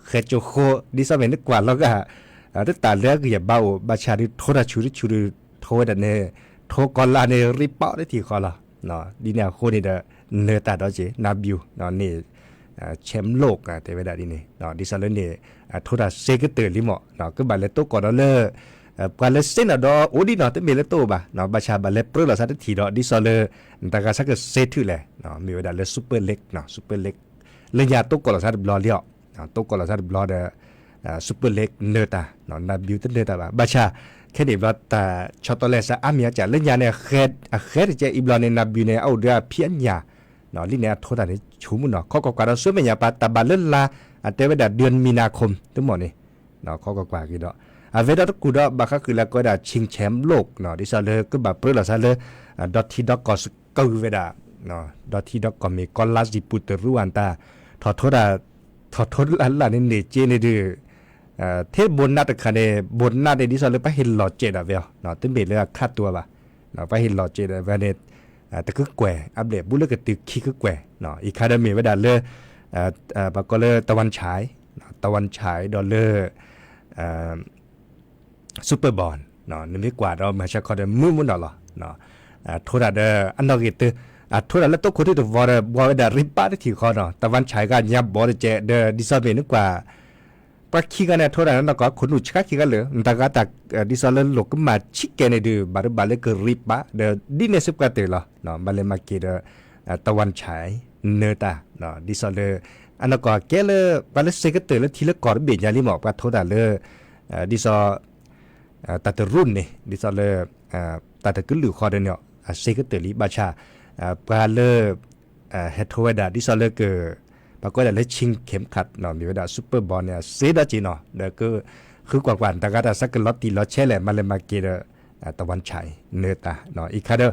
ဃဲကၠိဃိ ဒ်သိးမ့ၢ်နကွၢ်လီၤဂာ် တတၢ်လၢအဂံၢ်အဘါအိၣ် ဘၣ်ဆၣ်ဒုးထိတၢ်ဆူၣ်တဆူၣ်ဒုး ထိဝဲဒၣ်န့ၣ် ထိကီၢ်လါန့ၣ် ရံးပီတထံၣ်ဃီလီၤ. ဒ်န့ၣ်အဃိန့ၣ်ဒီး နၢၤတၢ်ဒီးက့ၤ နၢ်ဘံၣ်န့ၣ် ဆဲးလိၣ်တဲဝဲဒၣ်ဒ်န့ၣ် ဒ်သိးလၢန့ၣ် ထိတၢ်စ့ကတၢၢ်လံမး ကဘၣ်လဲၤတိကိးဒီးလၢ ပှၤလၢစ့နီၣ်ဒီးအိၣ်ဒံးနီၤ တမ့ၢ်လၢတအိၣ်ဘၣ် ဘၣ်ဆၣ်ဘၣ်လဲၤပြၢလီၤစးတထံၣ်ဒီး ဒ်သိးလၢ နတၢ်ဂၤဆၢကစ့ထုးလဲၣ် မ့ၢ်ဝဲဒၣ်လၢ Super League Super League လၢညါတိကိးလီၤစးတဘျီလံအီၤ တိကိးလီၤစးတဘျီဒီး Super League နၢၤတၢ် နၢ်ဘံၣ်တနၢၤတၢ်ဘၣ် ဘၣ်ဆၣ် ခဲန့ၣ်ဘျီတၢ်ဆီတလဲစးအါမံၤအါကၢ် လၢညါန့ၣ် အဃဲတကဲအံၤဘျီန့ၣ် နၢ်ဘံၣ်န့ၣ် အအိၣ်ဒီးအဖံးအညၣ် လံန့ၣ် အထိတၢ်န့ၣ်ဆူၣ်မုၢ်နီၤ ခီကွၢ်ကွၢ်ဒီး ဆူမဲာ်ညါပာ်တၢ်ဘၣ်လၢလါ အတဲဝဲဒၣ် ဒုၣ်မံနၤခိၣ် တမီၢ်န့ၣ် ခီကွၢ်ကွၢ်က့ၤဒီး အဝဲဒီတကူၣ်ဒီး ဘၣ်ဃးဃုာ်လၢကီးဝဲဒၣ် Ching Champ League ဒ်သိးလၢကဘၣ်ပြၢလီၤစးလၢ ဒီထံဒီကီၢ်စကၢ်ဝဲဒၣ် ဒီထံဒီကီၢ်မ့ၢ်ကီၢ်လါစံာ်ပူၤတရူးအတၢ် ထီၣ်ထိတၢ် ထီၣ်ထိလၢ်လၢ်န့ၣ်န့ၣ်က့န့ၣ်ဒုး ထဲဘိးနးတခါန့ၣ် ဘိးနးန့ၣ် ဒ်သိးလၢပှၤဟ့ၣ်လီၤစဲးဒၣ်ဝဲအီၤ တမ့ၢ်လၢအခါတူၢ်ဘၣ် ပှၤဟ့ၣ်လီၤစဲးဒၣ်ဝဲန့ၣ် တကကွဲၢ် အဘျဲၣ်ဘူးလၢကတုၤခံကကွဲၢ် အံၤခါဒီးမ့ၢ်ဝဲဒၣ်လၢ ပှၤကိးလၢ တဝၣ်ဆဲး တဝၣ်ဆဲးဒီးလၢ Super Bowl နမ့ၢ်ကွၢ်ဒီးမၤဆါခီဒီးမုာ်မုာ်နီၢ်လီၤ ထိတၢ်ဒီးအနီၣ်ဂံၢ်တၢ အထိတၢ်လၢတိခိၣ်ထံတဝီဒီး ဘှီဝဲဒၣ်ရံးပာ်တထံၣ်ဃီနီၤ တဝၣ်ဆဲးဂၤညါဘီတကဲး ဒီးဒ်သိးမ့ၢ်နကွၢ် ပှၤခံဂၤန့ၣ်အထိတၢ်န့ၣ်နီၢ်ကီၢ်ခိၣ်နူာ်ဆှါခံဂၤလၢာ် နတၢ်ဂၤတၢ် ဒ်သိးလၢလိာ်ကမၣ်ဆံးကဲန့ၣ်ဒုး ဘၣ်ဒိဘၣ်လၢကရံးပာ် ဒီးဒ်န့ၣ်စ့ၢ်ကီးတၢၢ်လီၤ မၤလဲၤမၤက့ၤဒီး တဝၣ်ဆဲး နၢၤတၢ် ဒ်သိးလၢ အနီၢ်ကီၢ်ကဲလၢ ပှၤလၢစ့ကတၢၢ်လၢထံလၢကီၢ်တဘ့ၣ်ညါလံမး ပှၤထိတၢ်လၢ ဒ်သိး တၢ်တရူၣ်န့ၣ် ဒ်သိးလၢ တၢ်တကလုာ်ဃီဒီးန့ၣ် အစ့ကတၢၢ်လံ ဘၣ်ဆၣ် ပှၤလၢ ဟဲထိဝဲဒၣ် ဒ်သိးလၢက ပှၤကိးဝဲဒၣ်လၢ Ching Champ မ့ၢ်ဝဲဒၣ် Super Bowl န့ၣ် အစ့ဒီးက့ၤနီၤ ဒီးကဃုကွၢ်ကွၢ် တၢ်ဂၤတၢ်ဆၢကလီၤတံၢ်လီၤဆဲးလဲၣ် မၤလဲၤမၤက့ၤဒီး တဝၣ်ဆဲး နၢၤတၢ် အံၤခါဒီး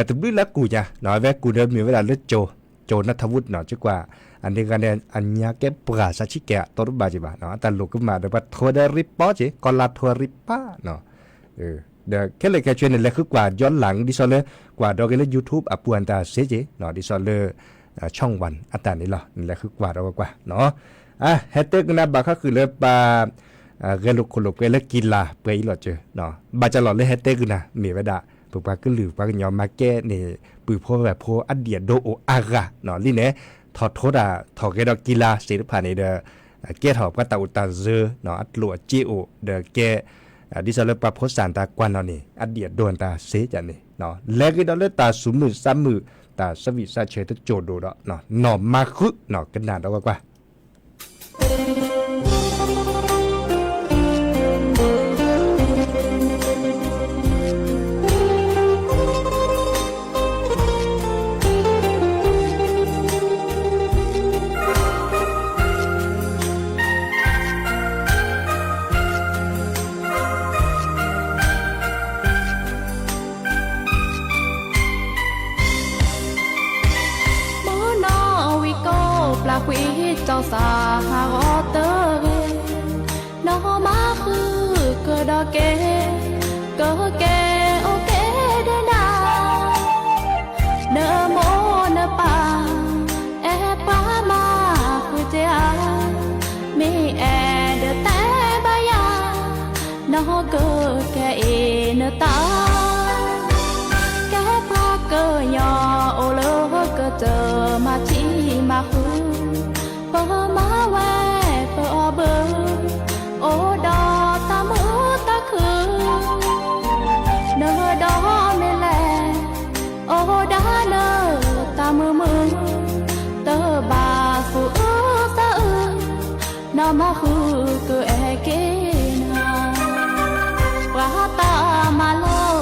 တဘျုးလၢကူၣ်ညါ အဝဲကူၣ်ဒီးမ့ၢ်ဝဲဒၣ်လၢ ကၠိၤနထဝုၣ်နီၤ ကကွၢ် အန့ၣ်ဂၤန့ၣ် အညါကဲပှၤစးဆံးကဲး အတီတဘၣ်က့ၤဘၣ် အတၢ်လိာ်ကမၣ်ဒီး ပှၤထိဝဲဒၣ်ရံးပီက့ၤ ကီၢ်လါထိဝဲရံးပီ ဒီးခဲလၢာ်ခဲဆ့န့ၣ် လဲၤဃုကွၢ်ယီလၢ် ဒ်သိးလၢ ကွၢ်ဒီးက့ၤလၢ YouTube အပူၤအတၢ်စ့က့ၤ ဒ်သိးလၢ ဆီၣ်ဝၣ်အတၢ်န့ၣ်လီၤ နလဲၤဃုကွၢ်ဒီးကွၢ်ကွၢ် ဟဲတဲကနၣ်ဘၣ်ဃးဃုာ်လၢပှၤ ဂဲၤလိာ်ခိၣ်လိာ်ကွဲလၢကံလၤပှဲၤအံၤလီၤစၢၤ ဘၣ်ကလီၤလၢဟဲတဲကနၣ် မ့ၢ်ဝဲဒၣ် ပပှၤကလုာ်ပှၤကညီမၤကဲန့ၣ် ပုၢ်ဖိဝဲၢ်ဖိအဒံၣ်အဒိအိၣ်အါဂၤ လံန့ၣ် ထီၣ်ထိတၢ် ထီၣ်ဂဲၤဒီးကံလၤစ့တဖၣ်န့ၣ်ဒီး ကဲထီၣ်ပှၤတၢ်အိၣ်တၢ်စၢၤ အကျိၣ်အစ့အိၣ် ဒီးကဲ ဒ်သိးလၢပှၤဖိစၢ်တၢ်ကွၢ်နီၣ်န့ၣ် အဒံၣ်အဒိတၢ်စ့ကန့ၣ် လဲၤက့ၤဒီးလၢတၢ်သူၣ်မုာ်သးမုာ် တၢ်ဆၢဝံၣ်ဆၢဆၢတစိၢ်ဒိၣ်ဒီး နီၢ်မၤဃု ကနၣ်ဒီးကွၢ်ကွၢ် မုၢ်နီၢ်ဝံၤကိးပျၢ်ကွံာ် ကၠီၣ်သးဟးဂီၤတဂ့ၤ, နီၢ်မၤဃုကဒီးက့ၤ, ကက့ၤအိၣ်က့ၤဒီးနၤ, နမိၢ်နပၢ် အဲၣ်ပှၤမၤဃုာ်တ့ၢ်ဧါ, မ့ၢ်အဲၣ်ဒိးတဲဘၣ်ယၤ နီၢ်ကကဲအံၤနတၢ်, ကဲပှၤကညီအိၣ်လၢကတၢၢ်မၤထံမၤဃုာ်, ပမၤဝဲပအီၣ်ဘၢ, အိၣ်ဒီးတၢ်မုာ်တၢ်ခုၣ် မၤဃုာ်ကအဲၣ်က့ၤနၤ, ပှၤတၢ်မၤလိ သး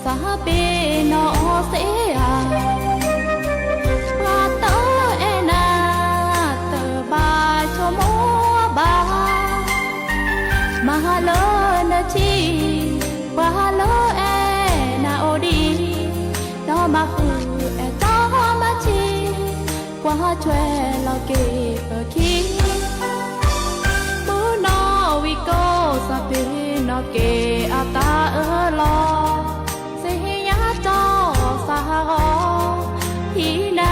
ပ့ၤနီၣ်အီၤစ့ဧါ, ပှၤတအဲၣ်နၤ တဘၣ်ဆိကမိၣ်ဘၣ်, မၤလၢနထံၣ် ပှၤလၢအဲၣ်နၤအိၣ်ဒံး, ဒီးမၤဃုာ်အဲၣ်တီမၤထံ ကွၢ်ထွဲလီၤက့ၤပခံ, မုၢ်နီၣ်ဝံၤကိး သးပ့ၤနီၣ်က့ၤအတၢ်အၢၣ်လီၤ, စ့ဟ့ၣ်ညါတီၢ်သးဟးဂီၤ, ဟံးနၤ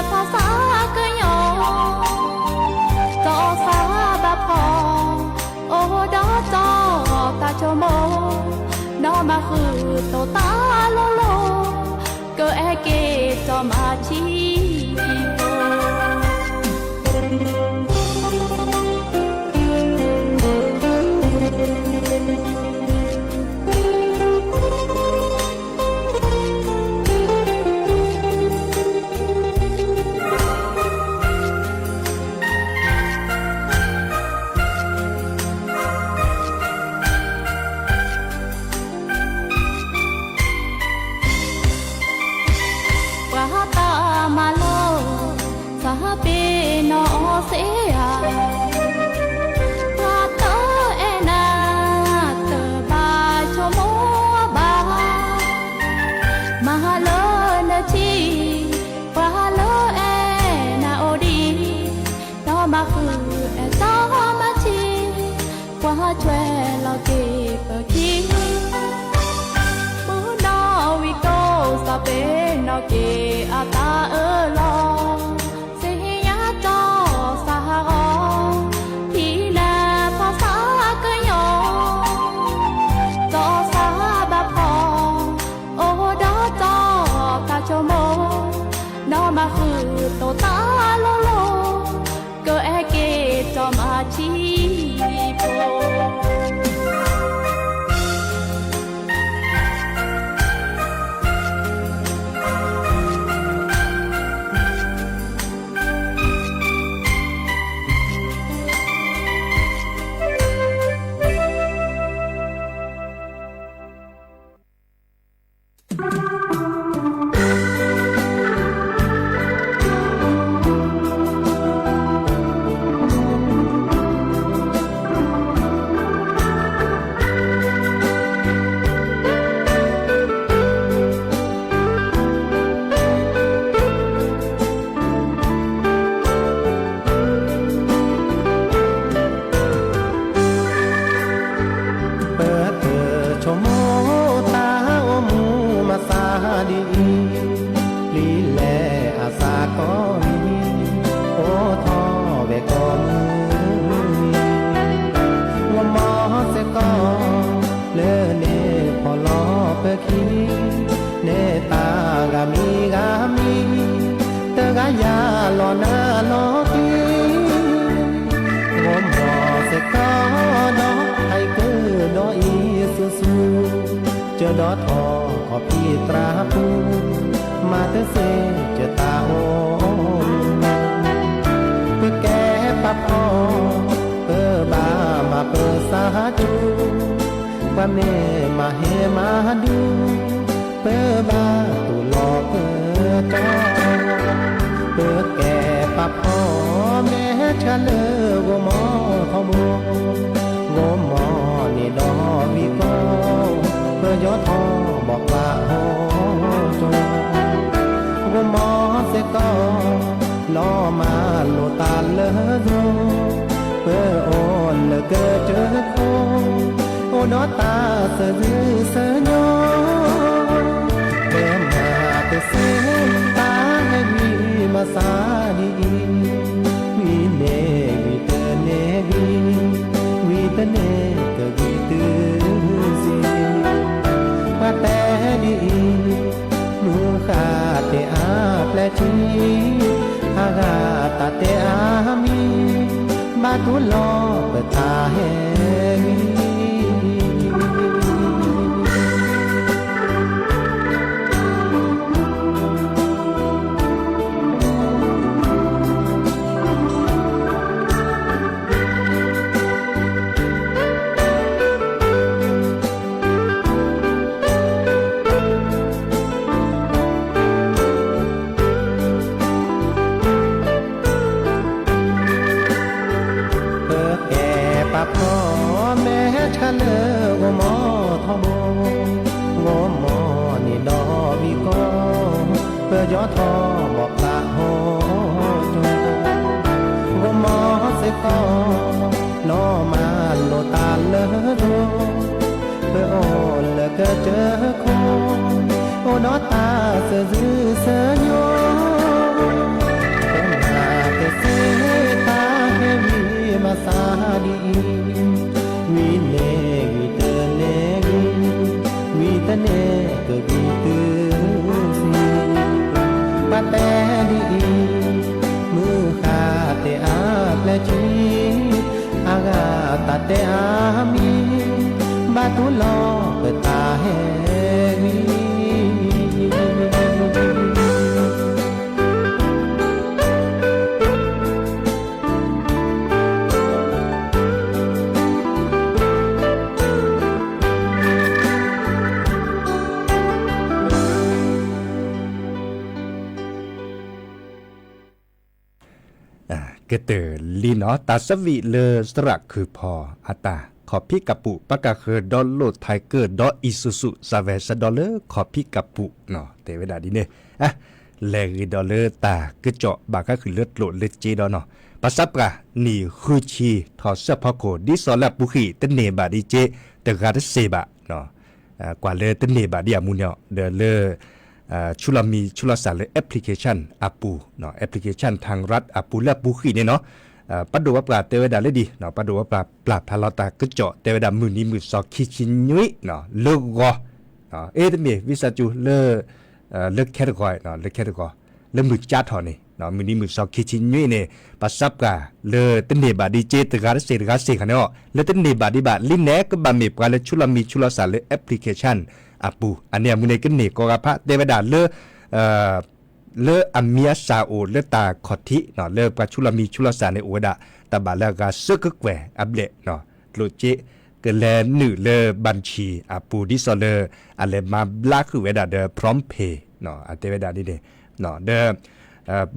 ဖးသးကညီၤ, တီၢ်သးဘၣ်ဖီၣ် အိၣ်ဒီးတီၢ်တၢ်ဆိကမိၣ်, ဒီးမၤဃုာ်တိၢ်တၢ်လိၤလိၤ ကအဲၣ်က့ၤတီမၤထံဖိ ပှၤတၢ်မၤလိ သးပ့ၤနီၣ်အီၤစ့ဧါ, ပှၤတအဲၣ်နၤ တဘၣ်ဆိကမိၣ်ဘၣ်, မၤလၢနထံၣ် ပှၤလၢအဲၣ်နၤအိၣ်ဒံး, ဒီးမၤဃုာ်အဲၣ်တီမၤထံ ကွၢ်ထွဲလီၤက့ၤပခံ, မုၢ်နီၣ်ဝံၤကိး သးပ့ၤနီၣ်က့ၤအတၢ်အၢၣ်လီၤ, စ့ဟ့ၣ်ညါတီၢ်သးဟးဂီၤ, ဟံးနၤဖးသးကညီၤ, တီၢ်သးဘၣ်ဖီၣ် အိၣ်ဒီးတီၢ်တၢ်ဆိကမိၣ်, ဒီးမၤဃုာ်တိၢ်တၢ်လိၤလိၤ ကအဲၣ်က့ၤတီမၤထံဖိပတဆိကမိၣ်တၢ်အိၣ်မူမၤသးဒ်အံၤ, လံာ်လဲၢ်အသးကီၢ်မံၤ, အိၣ်ထီၣ်ဝဲကိးမုၢ်နံၤ, ဂီၤမီၤစ့ၢ်ကီး လၢန့ၣ်ဖီၣ်လီၤပခံ, န့ၢ်တၢ်ဂၤမံၤဂၤမံၤ, တဂၤယၤလီၤနၤလီၤက့ၤ, ဂီၤမီၤစ့ၢ်ကီးဒီး ဟဲကဒီးအံၤဆူၣ်ဆူၣ်, ကၢဒီးထီၣ်ခီၣ်ဖံးသရၣ်ပူၤ, မၤတသ့ကတၢ်အိၣ် ပကဲပာ်ဖီၣ် ပဘၣ်မၤပၢၤစၢ်ကၠူ, ပှၤမ့ၢ်မၤဟ့ၣ်မၤဒူ, ပဘၣ်တူၢ်လိာ်ကတီၢ်, ပကဲပာ်ဖီၣ် မဲာ်ချၢလၢဂီၤမီၤထီဘိ, ဂီၤမီၤန့ၣ်ဒီးဝံၤကိး, ပယီၤထီၣ်ဘီၣ်ကျးဟီၣ်ကၠီ, ဂီၤမီၤစ့ၢ်ကီး လီၤမၢ်လိာ်တၢ်လၢယိၤ, ပအိၣ်လၢကစၢၢ်ခိၣ်, အိၣ်ဒီးတၢ်သးစၢ်ဆၢညီ, ပမၤတသ့တၢ်ဟဲဝံၤမၤသးဒ်အံၤ, ဝံၤန့ၣ်ဝံၤတန့ၢ်ဂံၢ်, ဝံၤတန့ၢ်ကဂံၢ်တုၤစံ, ပှၤတဲဒ်အံၤ, မုၢ်ဃၢ်တဲအါပျဲၢ်ထံ, အဂၤတၢ်တဲအါမံၤ, ဘၣ်တူၢ်လိာ်ပတၢ်ဟဲဂံၢ် ယီၢ်ထီၣ်ဘီၣ်ဖျးဟီၣ်ကၠိ, ဂီၤမီၢ်စ့ၢ်ကီး နီၢ်မၤလိာ်တၢ်လၢဒိၣ်, ပအိၣ်လၢကစၢၢ်ခိၣ်, အိၣ်ဒီးတၢ်စၢၤစုစၢၤညီ, ပမၤကစ့ၢ်တၢ်ဟဲဝံၤဘၣ်ဆၣ်ဒ်အံၤ, ဝံၤန့ၣ်ဂံၢ်တန့ၢ်ဂံၢ်, ဝံၤတန့ၢ်ကဂံၢ်တုၤဆံ, ပှၤတဲဒ်အံၤ, မုၢ်ဃၢ်တဲအါကျဲခံ, အဂၤတၢ်တဲအါမံၤ, ဘၣ်တူၢ်လီၤပတၢ်ဟဲဝံၤ ကတၢၢ်လံနီၤ တၢ်ဆၢဝံၤလၢသရၣ်ခုဖီအတၢ် ခီၣ်ဖံးကးပူး ပှၤကဃၢၤ download ထံကၢၢ်ဒီး Isuzu စးဝဲဆၢဒီးလၢခီၣ်ဖံးကးပူးနီၤ တဲဝဲဒၣ်ဒ်န့ၣ်, လဲၤဂ့ၤဒီးလၢတၢ်ကစီၣ်ဘၣ်ဃးဃုာ်လၢကျိာ်လၢစ့ဒီးနီၤ ဘၣ်ဆၣ်ပှၤနံၣ်ဃုဆံထီၣ်စၢဖီခိၣ် ဒ်သိးလၢအပူၤဃံၣ်တန့ၢ်ဘၣ်ဒ်စ့ တဂၤတစ့ဘၣ် ကွၢ်လၢတန့ၢ်ဘၣ်ဒ်အမူန့ၣ်ဒီးလၢ ဆူလီၤမံၤဆူလီၤစၢ်လၢ application အပူၤ, application ထၣ်ရၣ်အပူၤလၢအပူၤဃံၣ်န့ၣ်နီၤ, ပှၤဒိၣ်ပှၤပှၢ်တဲဝဲဒၣ်လၢဒ်, ပှၤဒိၣ်ပှၤပှၢ်ပျၢ်ဖျါလီၤတၢ်ကစီၣ် တဲဝဲဒၣ်မုၢ်နံၤမုၢ်သီခံဆံနွံ လၢဂီၤ, အ့ တမ့ၢ် ဝံသးစူၤ လၢ လၢခဲတဂီၤ, လၢခဲတဂီၤ, လၢမုၢ်ကၠါထီၣ်န့ၣ် မုၢ်နံၤမုၢ်သီခံဆံနွံန့ၣ် ဘၣ်ဆၣ်ပှၤလၢတန့ၢ်ဘၣ်ဒ်စ့ တဂၤတစ့တဂၤစ့ခါန့ၣ်အီၤ လၢတန့ၢ်ဘၣ်ဒံးဘၣ် လံန့ၣ်ကဘၣ်မ့ၢ်ပှၤလၢဆူလီၤမံၤဆူလီၤစၢ်လၢ application အပူၤ, အန့ၣ်အမူန့ၣ်ကန့ၢ်ကိးဂၤဖး တဲဝဲဒၣ်လၢ လၢအမံၤအစၢ်အိၣ်လၢတၢ်ခီၣ်ထံး လၢပှၤဆူလီၤမံၤဆူလီၤစၢ်န့ၣ် အိၣ်ဝဲဒၣ် တၢ်ဘၣ်လၢအဂၤဆၢကကွဲၢ်အဘျဲၣ်, ကျိၣ်စ့ ကလဲၤနုာ်လၢ ဘၣ်ဆံၣ်အပူၤ ဒ်သိးလၢ အလဲၤမၤဘျါဃုာ်ဝဲဒၣ်ဒီး PromptPay အတဲဝဲဒၣ်ဒ်န့ၣ်, ဒီး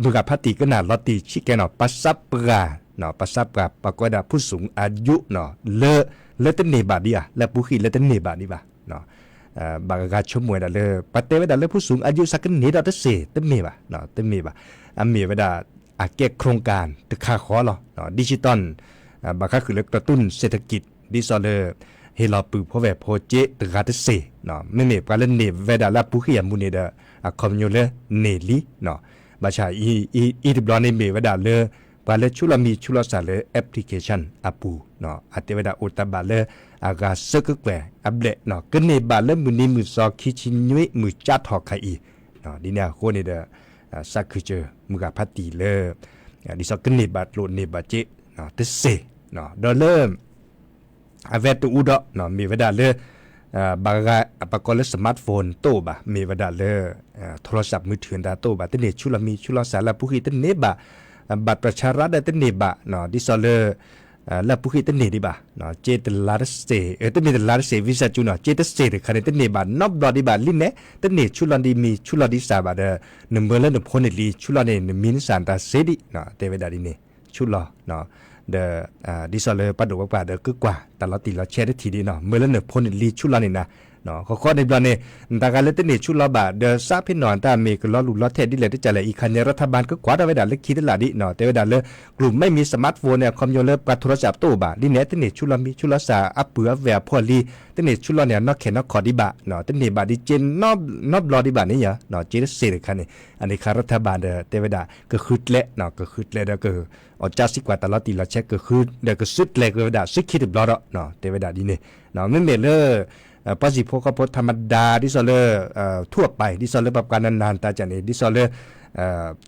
မုၢ်ဂၤဖးတံၢ်ကနၣ်လီၤတံၢ်ဆံးကဲနီၤ ပှၤစးပှၢ်, ပှၤစးပှၢ် ပှၤကိးဝဲဒၣ် ผู้สูงอายุ လၢ လၢတန့ၢ်ဘၣ်ဒံးဧါ လၢပူၤဃံၣ်လၢတန့ၢ်ဘၣ်ဒံးဘၣ် ဘၣ်ဂၤဆိကမိၣ်ဝဲဒၣ်လၢ ပှၤတဲဝဲဒၣ်လၢ ผู้สูงอายุ စးကန့ၢ်ဒီးတစ့ၢ် တမ့ၢ်ဘၣ်, တမ့ၢ်ဘၣ်, အမ့ၢ်ဝဲဒၣ် အကဲ โครงการ တခါဃီလီၤ, digital ဘၣ်ဃးဃုာ်လၢ กระตุ้นเศรษฐกิจ ဒ်သိးလၢ ဟ့ၣ်လီၤပုၢ်ဖိဝဲၢ်ဖိစ့တဂၤတစ့ၢ်, မ့မ့ၢ်ပှၤလၢန့ၢ်ဝဲဒၣ်လၢအပူၤဃံၣ်အမူန့ၣ်ဒီး အခီပညီလၢန့ၢ်လံ, ဘၣ်ဆၣ် အံၤတဘျီန့ၣ်မ့ၢ်ဝဲဒၣ်လၢ ပှၤလၢဆူလီၤမံၤဆူလီၤစၢ်လၢ application အပူၤ, အတဲဝဲဒၣ်အိၣ်တၢ်ဘၣ်လၢအဂၤဆၢကကွဲၢ်အဘျဲၣ်, ကန့ၢ်ဘၣ်လၢမုၢ်နံၤမုၢ်သီခံဆံနွံမုၢ်ကၠါထီၣ်ခါအံၤ, ဒ်န့ၣ်အဃိန့ၣ်ဒီး စးခုစၢၤမုၢ်ဂၤဖးတံၢ်လၢ ဒ်သိးကန့ၢ်ဘၣ်ကျိၣ်န့ၢ်ဘၣ်စ့ တစ့ၢ်, ဒီးလၢ အဝဲတအူဒီး မ့ၢ်ဝဲဒၣ်လၢ ဘၣ်ဂၤ ပှၤကိးလၢ smartphone တအိၣ်ဘၣ် မ့ၢ်ဝဲဒၣ်လၢ โทรศัพท์มือถือ တအိၣ်ဘၣ် တန့ၢ်ဆူလီၤမံၤဆူလီၤစၢ်လၢအပူၤဃံၣ်တန့ၢ်ဘၣ်, บัตรประชารัฐ ဒီးတန့ၢ်ဘၣ်, ဒ်သိးလၢ လၢအပူၤဃံၣ်တန့ၢ်ဒံးဘၣ်, စ့တလါတစ့ၢ် တမ့ၢ်တလါတစ့ၢ် ဝံသးစူၤနီၤ စ့တစ့ၢ်တခါန့ၣ် တန့ၢ်ဘၣ်နီတဘျီဒံးဘၣ် လံန့ၣ် တန့ၢ်ဆူလီၤဒံးမံၤဆူလီၤဒံးစၢ်ဘၣ်ဒီး နမၢလၢနဖိနလံၤဆူလီၤန့ၣ် နမံၤနစၢ်နတၢ်စ့ဒံး တဲဝဲဒၣ်ဒ်န့ၣ် ဆူလီၤ ဒီး ဒ်သိးလၢပှၤဒိၣ်ပှၤပှၢ်ဒီးကကွၢ်တၢ်လီၤတံၢ်လီၤဆဲးတထံၣ်ဒံးနီၤ မၢလၢနဖိနလံၤဆူလီၤန့ၣ်နၤ ဃီဃီန့ၣ်ဘျီန့ၣ် နတၢ်ဂၤလၢတန့ၢ်ဆူလီၤဘၣ် ဒီးစးဖဲနီၢ်တၢ်မ့ၢ်ကလီၤလူၢ်လီၤထဲးဒ်လဲၣ်တကးလဲၣ် အံၤခါန့ၣ် รัฐบาล ကကွၢ်ထီၣ်ဝဲဒၣ်လၢခံတလးဒံးနီၤ တဲဝဲဒၣ်လၢ กลุ่มไม่มี smartphone န့ၣ် အခီပညီလၢပှၤ โทรศัพท์ တအိၣ်ဘၣ် ဒ်န့ၣ် တန့ၢ်ဆူလီၤမံၤဆူလီၤစၢ်အပုၢ်အဝဲၢ်အဖိအလံၤ တန့ၢ်ဆူလီၤန့ၣ် အနီၢ်ခဲနီၢ်ခီဒံးဘၣ် တန့ၢ်ဘၣ်ဒ်စ့ နီတဘျီဒံးဘၣ်န့ၣ် စ့တစ့ၢ်တခါန့ၣ် အန့ၣ်ခါ รัฐบาล ဒီးတဲဝဲဒၣ် ကဃုကျဲ ကဃုကျဲဒီးက အီၣ်ကၠၢ်စံးကွၢ်တၢ်လီၤတံၢ်လီၤဆဲးကဃု ဒီးကစုကျဲက့ၤဝဲဒၣ် စုခံတဘျီဒီး တဲဝဲဒၣ်ဒ်န့ၣ် မ့မ့ၢ်လၢ ပှၤစံၣ်ဖိဃီဖိ ธรรมดา ဒ်သိးလၢ ထူအပၢ် ဒ်သိးလၢပှၤပှၤနၤနၤတၢ်ကၢ်န့ၣ် ဒ်သိးလၢ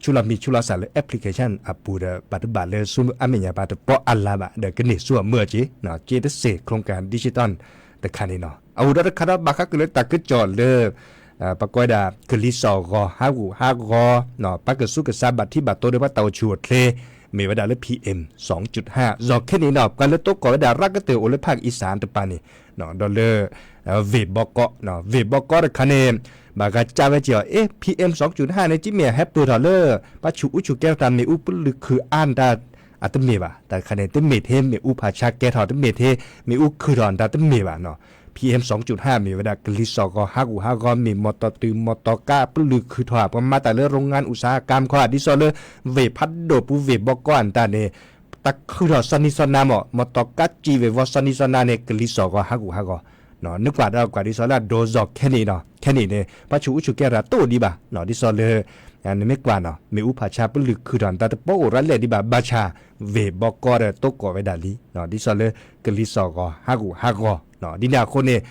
ဆူလီၤမံၤဆူလီၤစၢ်လၢ application အပူၤဒီး ဘၣ်တဘၣ်လၢဆူအမဲာ်ညါပှၤတပီအလါဘၣ် ဒီးကန့ၢ်ဆူအမုၢ်အစ့ စ့တစ့ၢ် โครงการ ดิจิทัล တခါန့ၣ်နီၤ အအိၣ်ဒီးတခါဒီးဘၣ်ဃးက့ၤလၢတၢ်ကစီၣ်လၢ ပှၤကိးဝဲဒၣ် ကလံၤစိးဂီၤ ဟးဂူာ်ဟးဂီၤ ပှၤကဆူးကဆါဘၣ်ထံဘၣ်တိၢ်ဒီးပှၤတၢ်အိၣ်ဆူၣ်အိၣ်ချ့ မ့ၢ်ဝဲဒၣ်လၢ PM စူၤ ယီၤခဲန့ၣ်နီၤ ပှၤလၢတိကိးဝဲဒၣ်ရၢ်ကတၢၢ်အိၣ်လၢ ภาคอีสาน တပၤန့ၣ် ဒီးလၢ ဝ့ၢ်ဘီကီး ဝ့ၢ်ဘီကီးတခါန့ၣ် ဘၣ်ဂၤကၢ်ဝဲက့ၤအီၤ အ့ PM စူၤ ယီၤန့ၣ် ကမ့ၢ်ဟဲပၢၢ်ထီၣ်လၢ ပှၤဆူးအူဆူးကဲထီၣ်တၢ်မ့ၣ်အူပလုၢ်ခုၣ်အါတၢ် အတမ့ၢ်ဘၣ် တၢ်တခါန့ၣ် တမ့ၢ်ထဲမ့ၣ်အူဖးဆါကဲထီၣ် တမ့ၢ်ထဲမ့ၣ်အူခုၣ်ထီၣ်တၢ်တမ့ၢ်ဘၣ်နီၤ PM สองจุดห้า မ့ၢ်ဝဲဒၣ်ကလံၤစိးဂီၤဟးဂူာ်ဟးဂီၤ မ့ၢ်မီၢ်တီၢ်တုၤမီၢ်တီၢ်ကါအပလုၢ်ခုၣ်ထီၣ် ပှၤမၤတၢ်လၢ โรงงานอุตสาหกรรม ခီ ဒ်သိးလၢ ဝ့ၢ်ဖးဒိၣ်ပူၤ ဝ့ၢ်ဘီကီၢ်အတၢ်န့ၣ် တၢ်ခုၣ်ထီၣ်စီၤနံၤစီၤနၤမး မီၢ်တီၢ်ကါစံၣ်ဝ့ၢ်ဝီစီၤနံၤစီၤနၤန့ၣ် ကလံၤစိးဂီၤဟးဂူာ်ဟးဂီၤ နကွၢ်ဒီးကွၢ်ဒ်သိးလၢအဒိးစီၤခဲန့ၣ်နီၤ ခဲန့ၣ်န့ၣ် ပှၤဆူးအူဆူးကဲထီၣ်တအိၣ်ဒံးဘၣ် ဒ်သိးလၢ နမ့ၢ်ကွၢ်နီၤ မ့ၣ်အူဖးဆါပလုၢ်ခုၣ်ထီၣ် နတၢ်တပိာ်အိၣ်ရၤလဲၣ်ဒံးဘၣ် ဘၣ်ဆၣ် ဝ့ၢ်ဘီကီၢ်ဒီးတိကိးဝဲဒၣ်လံ ဒ်သိးလၢ ကလံၤစိးဂီၤဟးဂူာ်ဟးဂီၤ ဒ်န့ၣ်အဃိန့ၣ်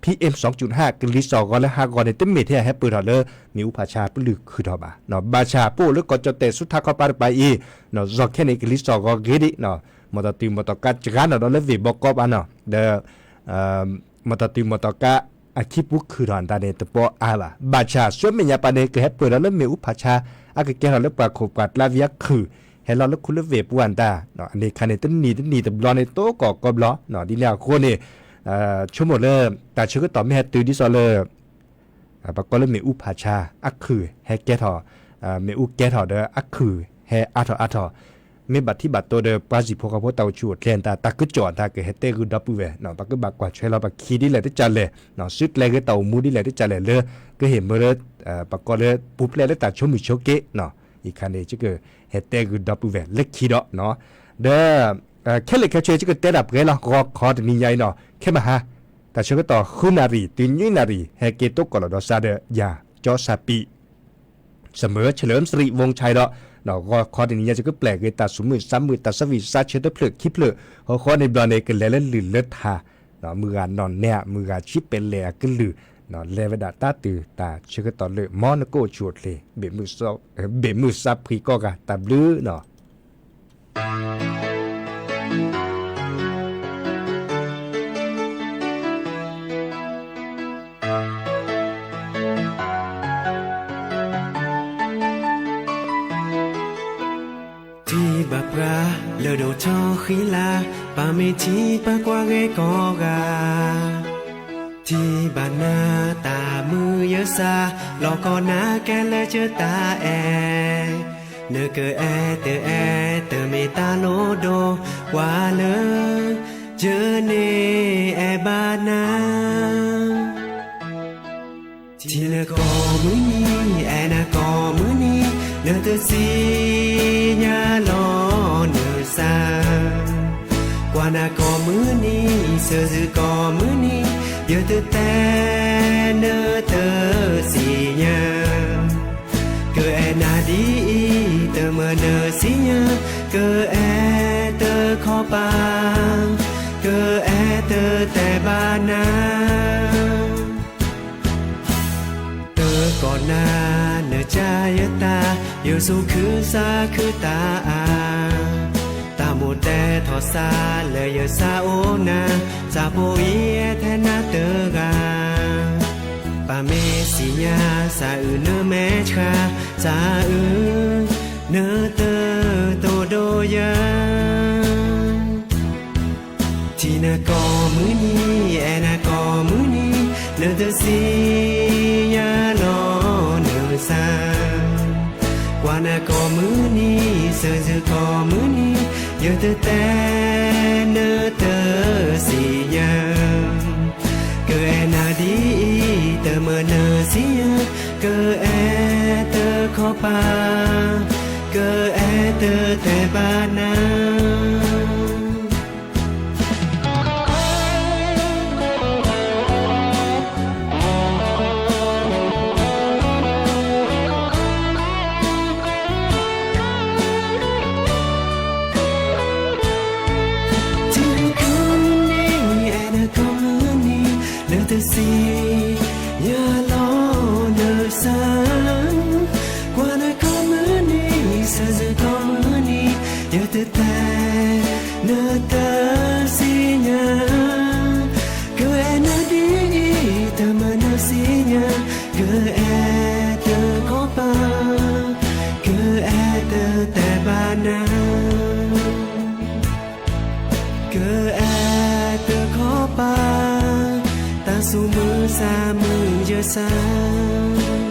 PM สองจุดห้า ကလံၤစိးဂီၤလၢဟးဂီၤန့ၣ် တမ့ၢ်ထဲအဟဲပၢၢ်ထီၣ်လၢ မ့ၣ်အူဖးဆါပလုၢ်ခုၣ်ထီၣ်ဘၣ် ဘၣ်ဆၣ်ပအိၣ်လၢကီၢ်ကၠီၣ်တဲၣ်ဆူထးခီပၤတပၤအံၤ စီၤခဲန့ၣ် ကလံၤစိးဂီၤဂ့ၤဒံး မီၢ်တီၢ်တုၤမီၢ်တီၢ်ကါစှၤနီၤဒီးလၢဝ့ၢ်ဘီကီၢ်ဘၣ်နီၤ ဒီး မီၢ်တီၢ်တုၤမီၢ်တီၢ်ကါ အခံပူၤခုၣ်ထီၣ်အတၢ်န့ၣ် တပိာ်အါဘၣ် ဘၣ်ဆၣ်ဆူမဲာ်ညါပၤန့ၣ် ကဟဲပၢၢ်ထီၣ်လၢမ့ၣ်အူဖးဆါ အကကဲထီၣ်လၢပှၤခိၣ်ပှၤကျါဝံၤအခုၣ် ဟဲလီၤလၢခူလၢဝ့ၢ်ပူၤအတၢ် အန့ၣ်ခါန့ၣ် တနံၣ်တနံၣ်တဘျီန့ၣ် တိကိးကီဘျီ ဒ်န့ၣ်အဃိန့ၣ် ဆိကမိၣ်လၢ တၢ်ဆၢကတီၢ်မ့ၢ်ဟဲတုၤဒ်သိးလၢ ပကိးလၢမ့ၣ်အူဖးဆါ အခုၣ်ဟဲကဲထီၣ် မ့ၣ်အူကဲထီၣ်ဒီးအခုၣ်ဟဲအါထီၣ်အါထီၣ် မ့ၢ်ဘၣ်ထံဘၣ်တိဒီးပှၤစံၣ်ဖိဃီဖိတၢ်အိၣ်ဆူၣ်အိၣ်ချ့တၢ် တၢ်ကစီၣ်အတၢ်ကဟဲတဲဂုာ်ဒီပုၢ်ဝဲၢ် ပကဘၣ်ကွၢ်ထွဲလီၤပခံဒ်လဲၣ်တကလဲၣ် စုကျဲဂ့ၤတၢ်အိၣ်မူဒ်လဲၣ်တကလဲၣ်လၢ ကဟ့ၣ်မၢလၢ ပကိးလၢပူၤဖျဲးလၢတၢ်ဆိမိၣ်ဆိက့ အံၤခါန့ၣ် ယကဟဲတဲဂုာ်ဒီပုၢ်ဝဲၢ်လၢခံဒီး ဒီး ခဲလၢာ်ခဲဆ့ ယကတဲဒၣ်ပှဲၤလီၤ ဂီၤခီတနံၤညါအံၤနီၤ ခဲမဟါ တၢ်ဆၢကတီၢ်ဃုနၣ်ရံၣ် တုၤနွံနၣ်ရံၣ် ဟဲက့ၤတိကိးလီၤဒီးစးဒီးယၤ ကၠီစၣ်ပံး เสมอเฉลิมสิริวงศ์ชัย ဒီး ဂီၤခီတနံၤညါ ယကပျဲၢ်က့ၤတၢ်ဆူးမုၢ်ဆါမုၢ် တၢ်ဆၢဝံၣ်ဆါမုၢ် တၢ်ဆၢဖျၢၣ်ခံဖျၢၣ် ဟီဃီန့ၣ်ဘျီန့ၣ် ကလဲၤလၢလုၢ်လၢထါ မုၢ်ဂၤနီၢ်နဲအမုၢ်ဂၤဆံပလဲၣ်အကလုၢ် လဲၤဝဲဒၣ်တၢ်တုၤတၢ်ဆၢကတီၢ်လၢ မ်နကအိၣ်ဆူၣ်အိၣ်ချ့ ဘ့ၣ်မုၢ်စါဖှံကိးဂၤ တၢ်ဘျုးနီၤ ထံၣ်ဘၣ်ပှၤလၢဒိၣ်ထီၣ်ဃံလၤ ပာ်မ့ၢ်ထံပာ်ကွၢ်ဂ့ၤကိးဂၤ ထံၣ်ဘၣ်နၤတၢ်မုာ်ယသး လီၤကီနၤကဲလၢကၢတၢ်အဲၣ် နကအဲၣ်တအဲၣ်တမ့ၢ်တၢ်လိၣ်ဒိၣ် ပှၤလၢ ယန့ၣ်အဲၣ်ဘၣ်နၤ ထံၣ်နၤကိးမုၢ်နံၤ အဲၣ်နၤကိးမုၢ်နံၤ နတသ့ၣ်ညါလီၤနသး ကွၢ်နၤကိးမုၢ်နံၤ စၢၤစုကိးမုၢ်နံၤ ယတတဲနတသ့ၣ်ညါ ကအဲၣ်နၤဒ်အံၤ တမၤနၢၤသ့ၣ်ညါ ကအဲၣ်တခီပၤ ကအဲၣ်တတဲဘၣ်နၤ တကိးနၤ နကယတၢ် ယဆိကမိၣ်သးခုတၢ်အါ တၢ်မိၣ်တဲထီၣ်သးလၢယသးအိၣ်နၤ သးဖိအံၤအဲၣ်ထဲနၤတဂၤ ပာ်မ့ၢ်သ့ၣ်ညါ သးအုးနမဲာ်ဆှး သးအုး နတတိၢ်ဒိၣ်ယၤ ထံၣ်နၤကိးမုၢ်နံၤ အဲၣ်နၤကိးမုၢ်နံၤ နတသ့ၣ်ညါလီၤနသး ကွၢ်နၤကိးမုၢ်နံၤ စၢၤစုကိးမုၢ်နံၤ ယတတဲနတသ့ၣ်ညါ ကအဲၣ်နၤဒ်အံၤ တမၤနၢၤသ့ၣ်ညါ ကအဲၣ်တခီပၤ ကအဲၣ်တတဲဘၣ်နၤ ထံၣ်နၤကိးမုၢ်နံၤ အဲၣ်နၤကိးမုၢ်နံၤ နတသ့ၣ်ညါလီၤနသး ကွၢ်နၤကိးမုၢ်နံၤ စၢၤစုကိးမုၢ်နံၤ ယတတဲနတသ့ၣ်ညါ ကအဲၣ်နၤဒ်အံၤ တမၤနၢၤသ့ၣ်ညါ ကအဲၣ်တခီပၤ ကအဲၣ်တတဲဘၣ်နၤ ကအဲၣ်တခီပၤ တၢ်ဆိကမိၣ်သးမုာ်ယသး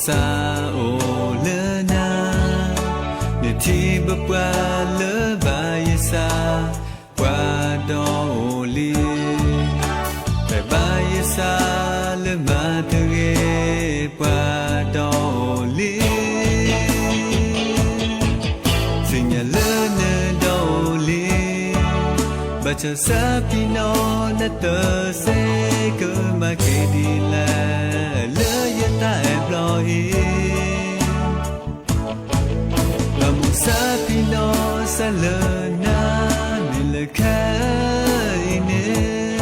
စၢ်အိၣ်လၢနၤ, နထံၣ်ဘၣ်ပှၤလၢဘၣ်ယစၢ်, ပှၤဒီးအိၣ်လံ. ဖဲဘၣ်ယစၢ်လၢမၤတဂ့ၤ, ပှၤဒီးအိၣ်လံ. သ့ၣ်ညါလၢနဒီးအိၣ်လံ, ဘၣ်ဆၣ်စၢ်ပျံၤနီၣ်နတၢ်စဲးကမၤက့ၤဒ်လဲၣ်, လၢယတၢ်အဲၣ်ဘျီအံၤ လီၤမိၢ်စၢ်ပျံၤနီၣ်စၢ်လၢနၤ, မ့ၢ်လၢခဲအံၤန့ၣ်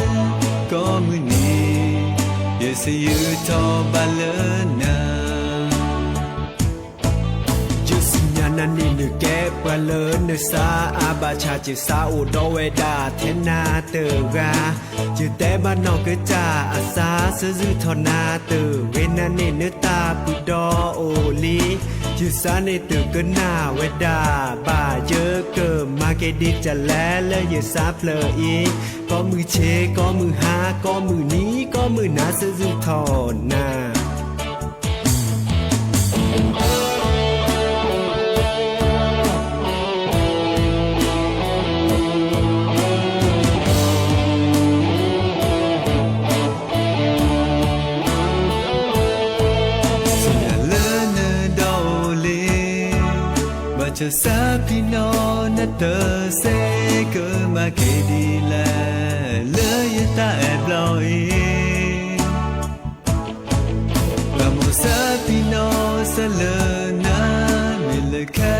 ကိးမုၢ်နံၤ ယစၢ်ယူးထီၣ်ဘၣ်လၢနၤ. ယသ့ၣ်ညါနၤန့ၣ် နကဲပှၤလၢနစၢ်အါ, ဘၣ်ဆၣ်ယစၢ်အိၣ်ဒီးဝဲဒၣ်ထဲနၤတဂၤ. ယတဲဘၣ်နီၢ်ကစၢ်အသး စၢ်ယူးထီၣ်နၤတဂ့ၤ, နၤန့ၣ် နတၢ်ပူၤဒီးအိၣ်လံ. ယစၢ်န့ၣ်တကနၣ်ဝဲဒၣ်ဘၣ်, ယကမၤက့ၤဒ်လဲၣ်လၢယစၢ်ဖျၢၣ်အံၤ, ကိးမုၢ်ဆ့ၣ် ကိးမုၢ်ဟါ ကိးမုၢ်နံၤ ကိးမုၢ်နၤ စၢ်ယူးထီၣ်နၤ. သ့ၣ်ညါလၢနဒီးအိၣ်လံ, ဘၣ်ဆၣ်စၢ်ပျံၤနီၣ်နတၢ်စဲးကမၤက့ၤဒ်လဲၣ်, လၢယတၢ်အဲၣ်ဘျီအံၤ လီၤမိၢ်စၢ်ပျံၤနီၣ်စၢ်လၢနၤ, မ့ၢ်လၢခဲ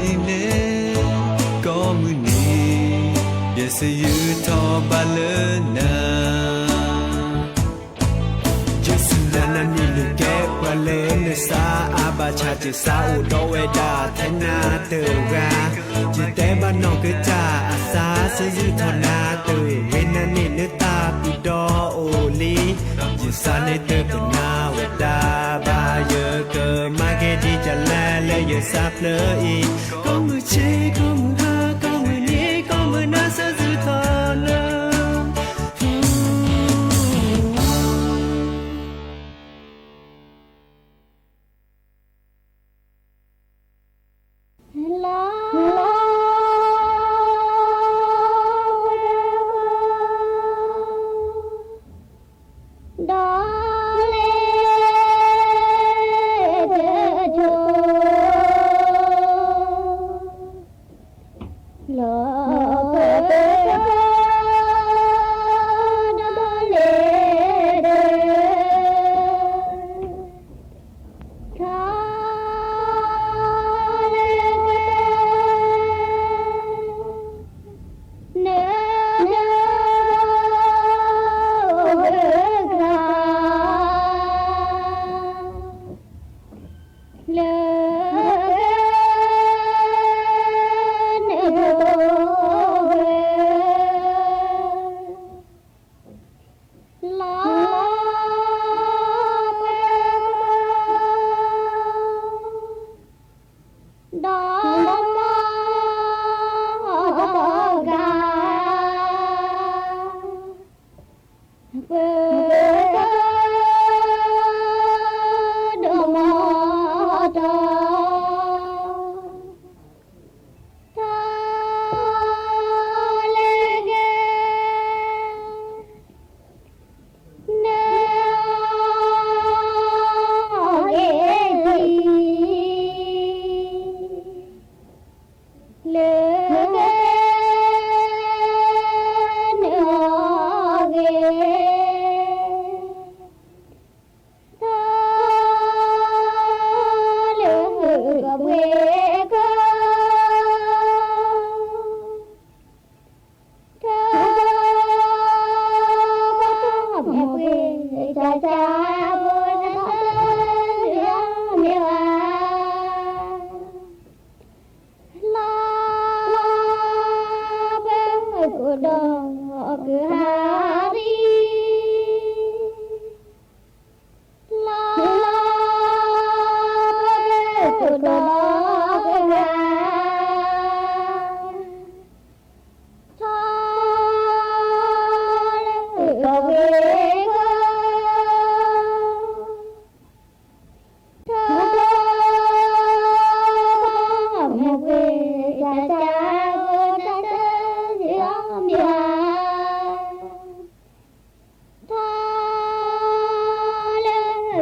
အံၤန့ၣ် ကိးမုၢ်နံၤ ယစၢ်ယူးထီၣ်ဘၣ်လၢနၤ. ယသ့ၣ်ညါနၤန့ၣ် နကဲပှၤလၢနစၢ်အါ, ဘၣ်ဆၣ်ယစၢ်အိၣ်ဒီးဝဲဒၣ်ထဲနၤတဂၤ. ယတဲဘၣ်နီၢ်ကစၢ်အသး စၢ်ယူးထီၣ်နၤတဂ့ၤ, နၤန့ၣ် နတၢ်ပူၤဒီးအိၣ်လံ. ယစၢ်န့ၣ်တကနၣ်ဝဲဒၣ်ဘၣ်, ယကမၤက့ၤဒ်လဲၣ်လၢယစၢ်ဖျၢၣ်အံၤ, ကိးမုၢ်ဆ့ၣ် ကိးမုၢ်ဟါ ကိးမုၢ်နံၤ ကိးမုၢ်နၤ စၢ်ယူးထီၣ်နၤ.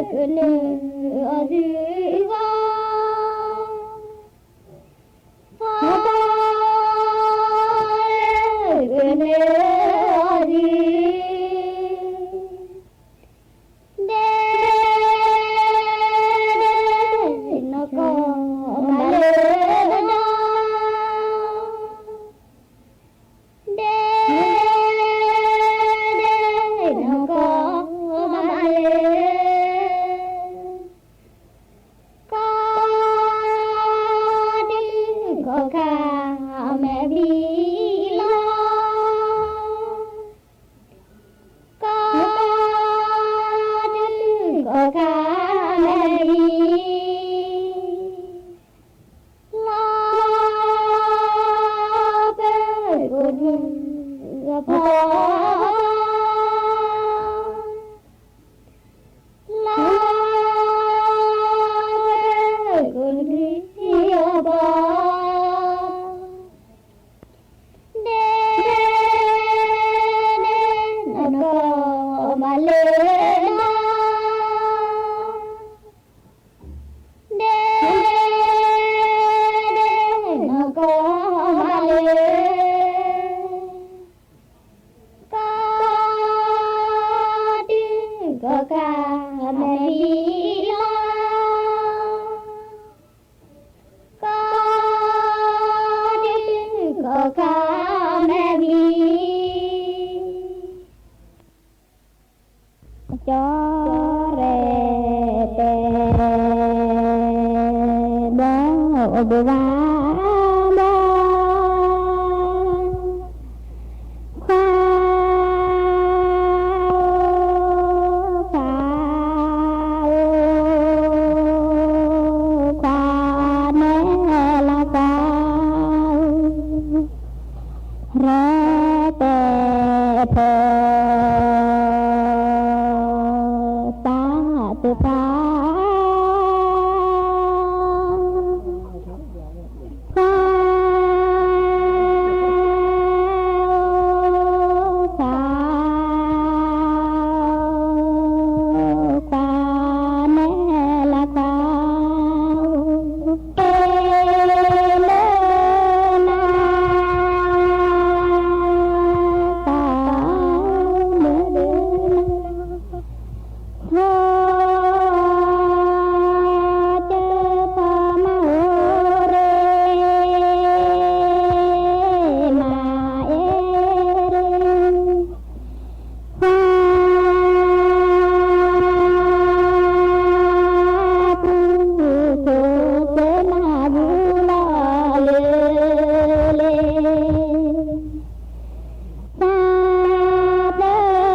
ကန့ၢ်အီၤသုဂီၢ်, ကန့ၢ်အီၤသု, ဒဲဒဲ နီၢ်ကီၢ်ဘၣ်လၢဒီး ဒဲဒဲ နီၢ်ကီၢ်ဘၣ်လၢ ကီၢ်ဒုးကီၢ်ခါ မဲာ်ဘံလီၤ, ကီၢ်ဒုးကီၢ်ခါ မဲာ်ဘံ လီၤပၢၢ်ကိးဒံအဖီ, လီၤပၢၢ်ကိးဒံအဖီ, ဒဲဒဲ နီၢ်ကီၢ်ဘၣ်လၢဒီး ဒဲဒဲ နီၢ်ကီၢ်ဘၣ်လၢ ကီၢ်ဒုးကီၢ်ခါ မဲာ်ဘံလီၤ, ကီၢ်ဒုးကီၢ်ခါ မဲာ်ဘံ ကၠီရဲၣ်တဲ ဘီဘိးဘၣ်ဘီ, ခွါ ခွါ ခွါနဲလၢက ရဲၣ်တဲဖဲ သးတဖၣ် ခွါ ခွါ ခွါနဲလၢက လၢနၤ တၢ်မုၢ်ဒၢနၤ ထိၣ်တဖီမၤအိၣ်ရ့ မၤအဲၣ်ရ့ ခွါ ပူၤထိၣ်စၢနၤဘူၣ်လီၤလၢလ့ သးတလဲၤ ပျီသူၣ်အါ ထိၣ်တဖီ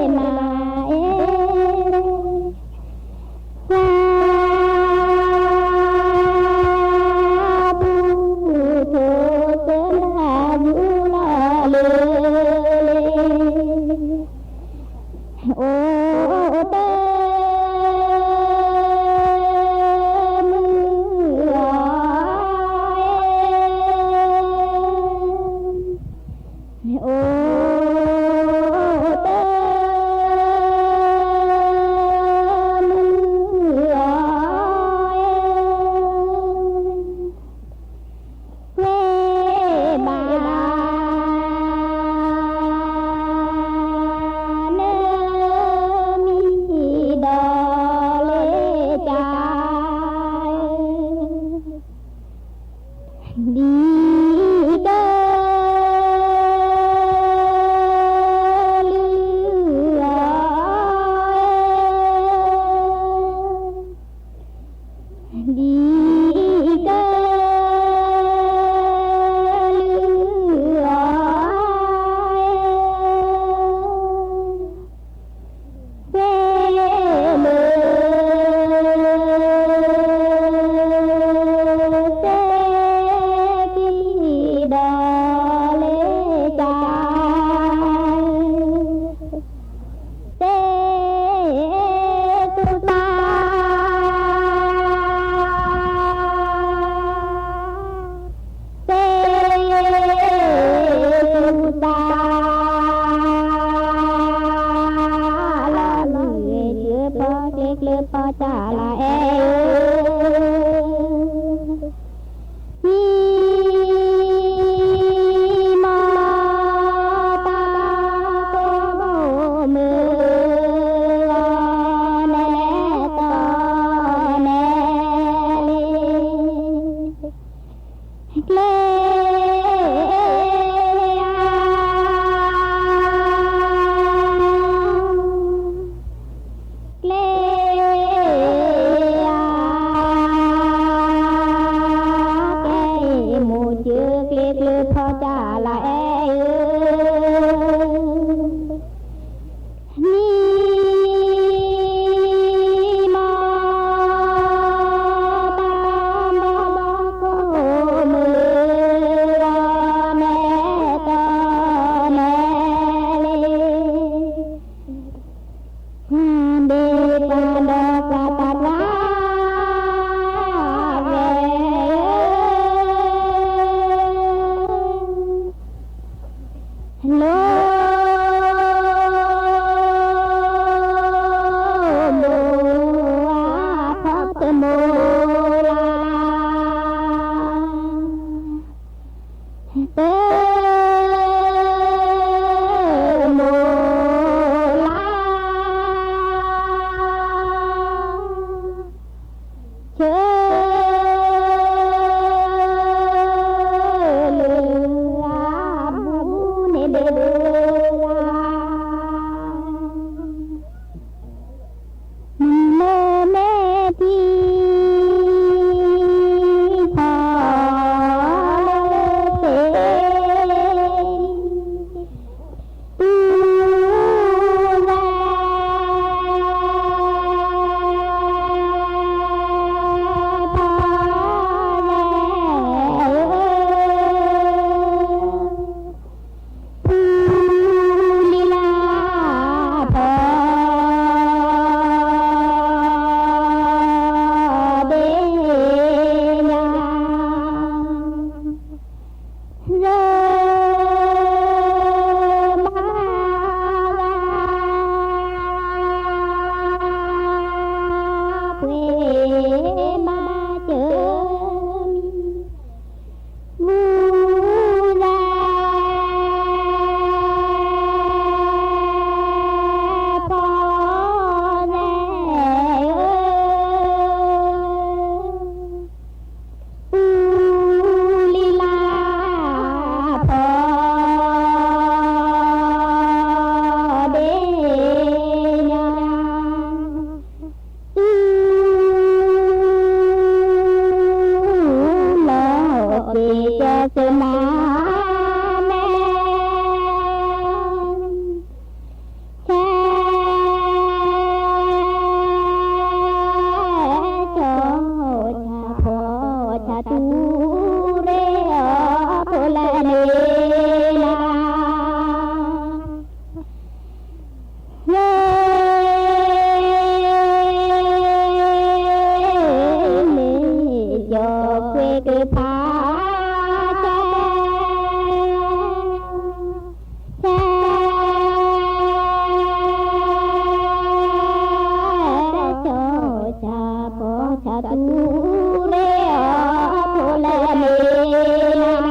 မၤအိၣ်ရ့ မၤအဲၣ်ရ့ ခွါ ပူၤထိၣ်စၢနၤဘူၣ်လီၤလၢလ့ အိၣ်တ့ၢ် မုၢ်အီၤ အိၣ်တ့ၢ် မုၢ်အီၤ ဝဲဘၣ် နမံၤ တၢ်လၢအဲၣ်ဧၢ, မံမီၢ် တၢ်ကိၢ်မုၢ်ဂီၤ နဲၣ်တီနဲၣ်လံ ကျဲဧါ, ကျဲဧါ, ကဲမိၢ်ကၢကျဲကျၢဖီတၢ်လၢအဲၣ်ဧၢ, မံမီၢ် တၢ်ကိၢ်မုၢ်ဂီၤ နဲၣ်တီနဲၣ်လံ တၢ်ဒ့ပှၤဒီးပှၤတၢ်တြၢ်ဝဲဧၢ, လိၣ်ဘိအဖီတမိၢ်လၢ် တမိၢ်လၢ် ဆၢလၢအဘူးန့ၣ်ဘၣ် မ့ၢ်မ့ၢ်ထံဖီ ပူလံလၢဖီဒ့ညါ ယမၤဂၤ ပှ့ၤမၤစၢၤမံၤ မူလၢ ဖီလဲၣ်ဧၢ, ပူလံလၢဖီဒ့ညါ အူလီၤက့ၤကဲစၢၤမၤမဲာ် ဆဲးကၠီဆၣ်ဖီဆၣ်တူၢ် ရ့အီၤဖိလဲၣ်န့ၣ်လၢ လၢလၢယီၤကွဲကဖး ဆဲး ဆဲး ဆၣ်ကၠီဆၣ်ဖီဆၣ်တူၢ် ရ့အီၤဖိလဲၣ်န့ၣ်လၢ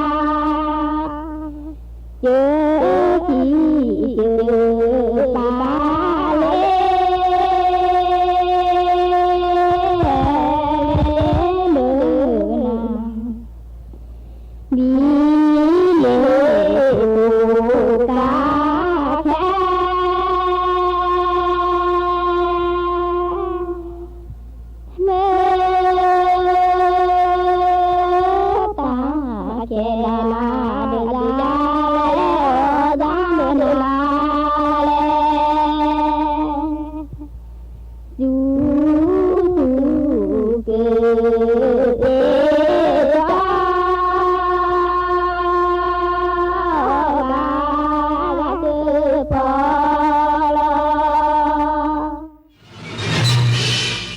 ကၢထံကၢပာ်လၢ လၢနၤ ဘံလ့ၣ်ပူၤကါခဲ မ့ၢ်တၢ်ကဲလၢဒုးယၤလဲၣ် အီၣ်ဒၣ်မ့ၢ်နုၤလၢလဲၣ် သူသူက့ၤတၢ် ဂၤဂၤကပီၤလီၤ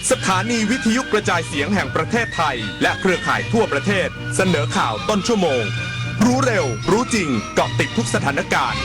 สถานีวิทยุกระจายเสียงแห่งประเทศไทยและเครือข่ายทั่วประเทศเสนอข่าวต้นชั่วโมง รู้เร็ว รู้จริง เกาะติดทุกสถานการณ์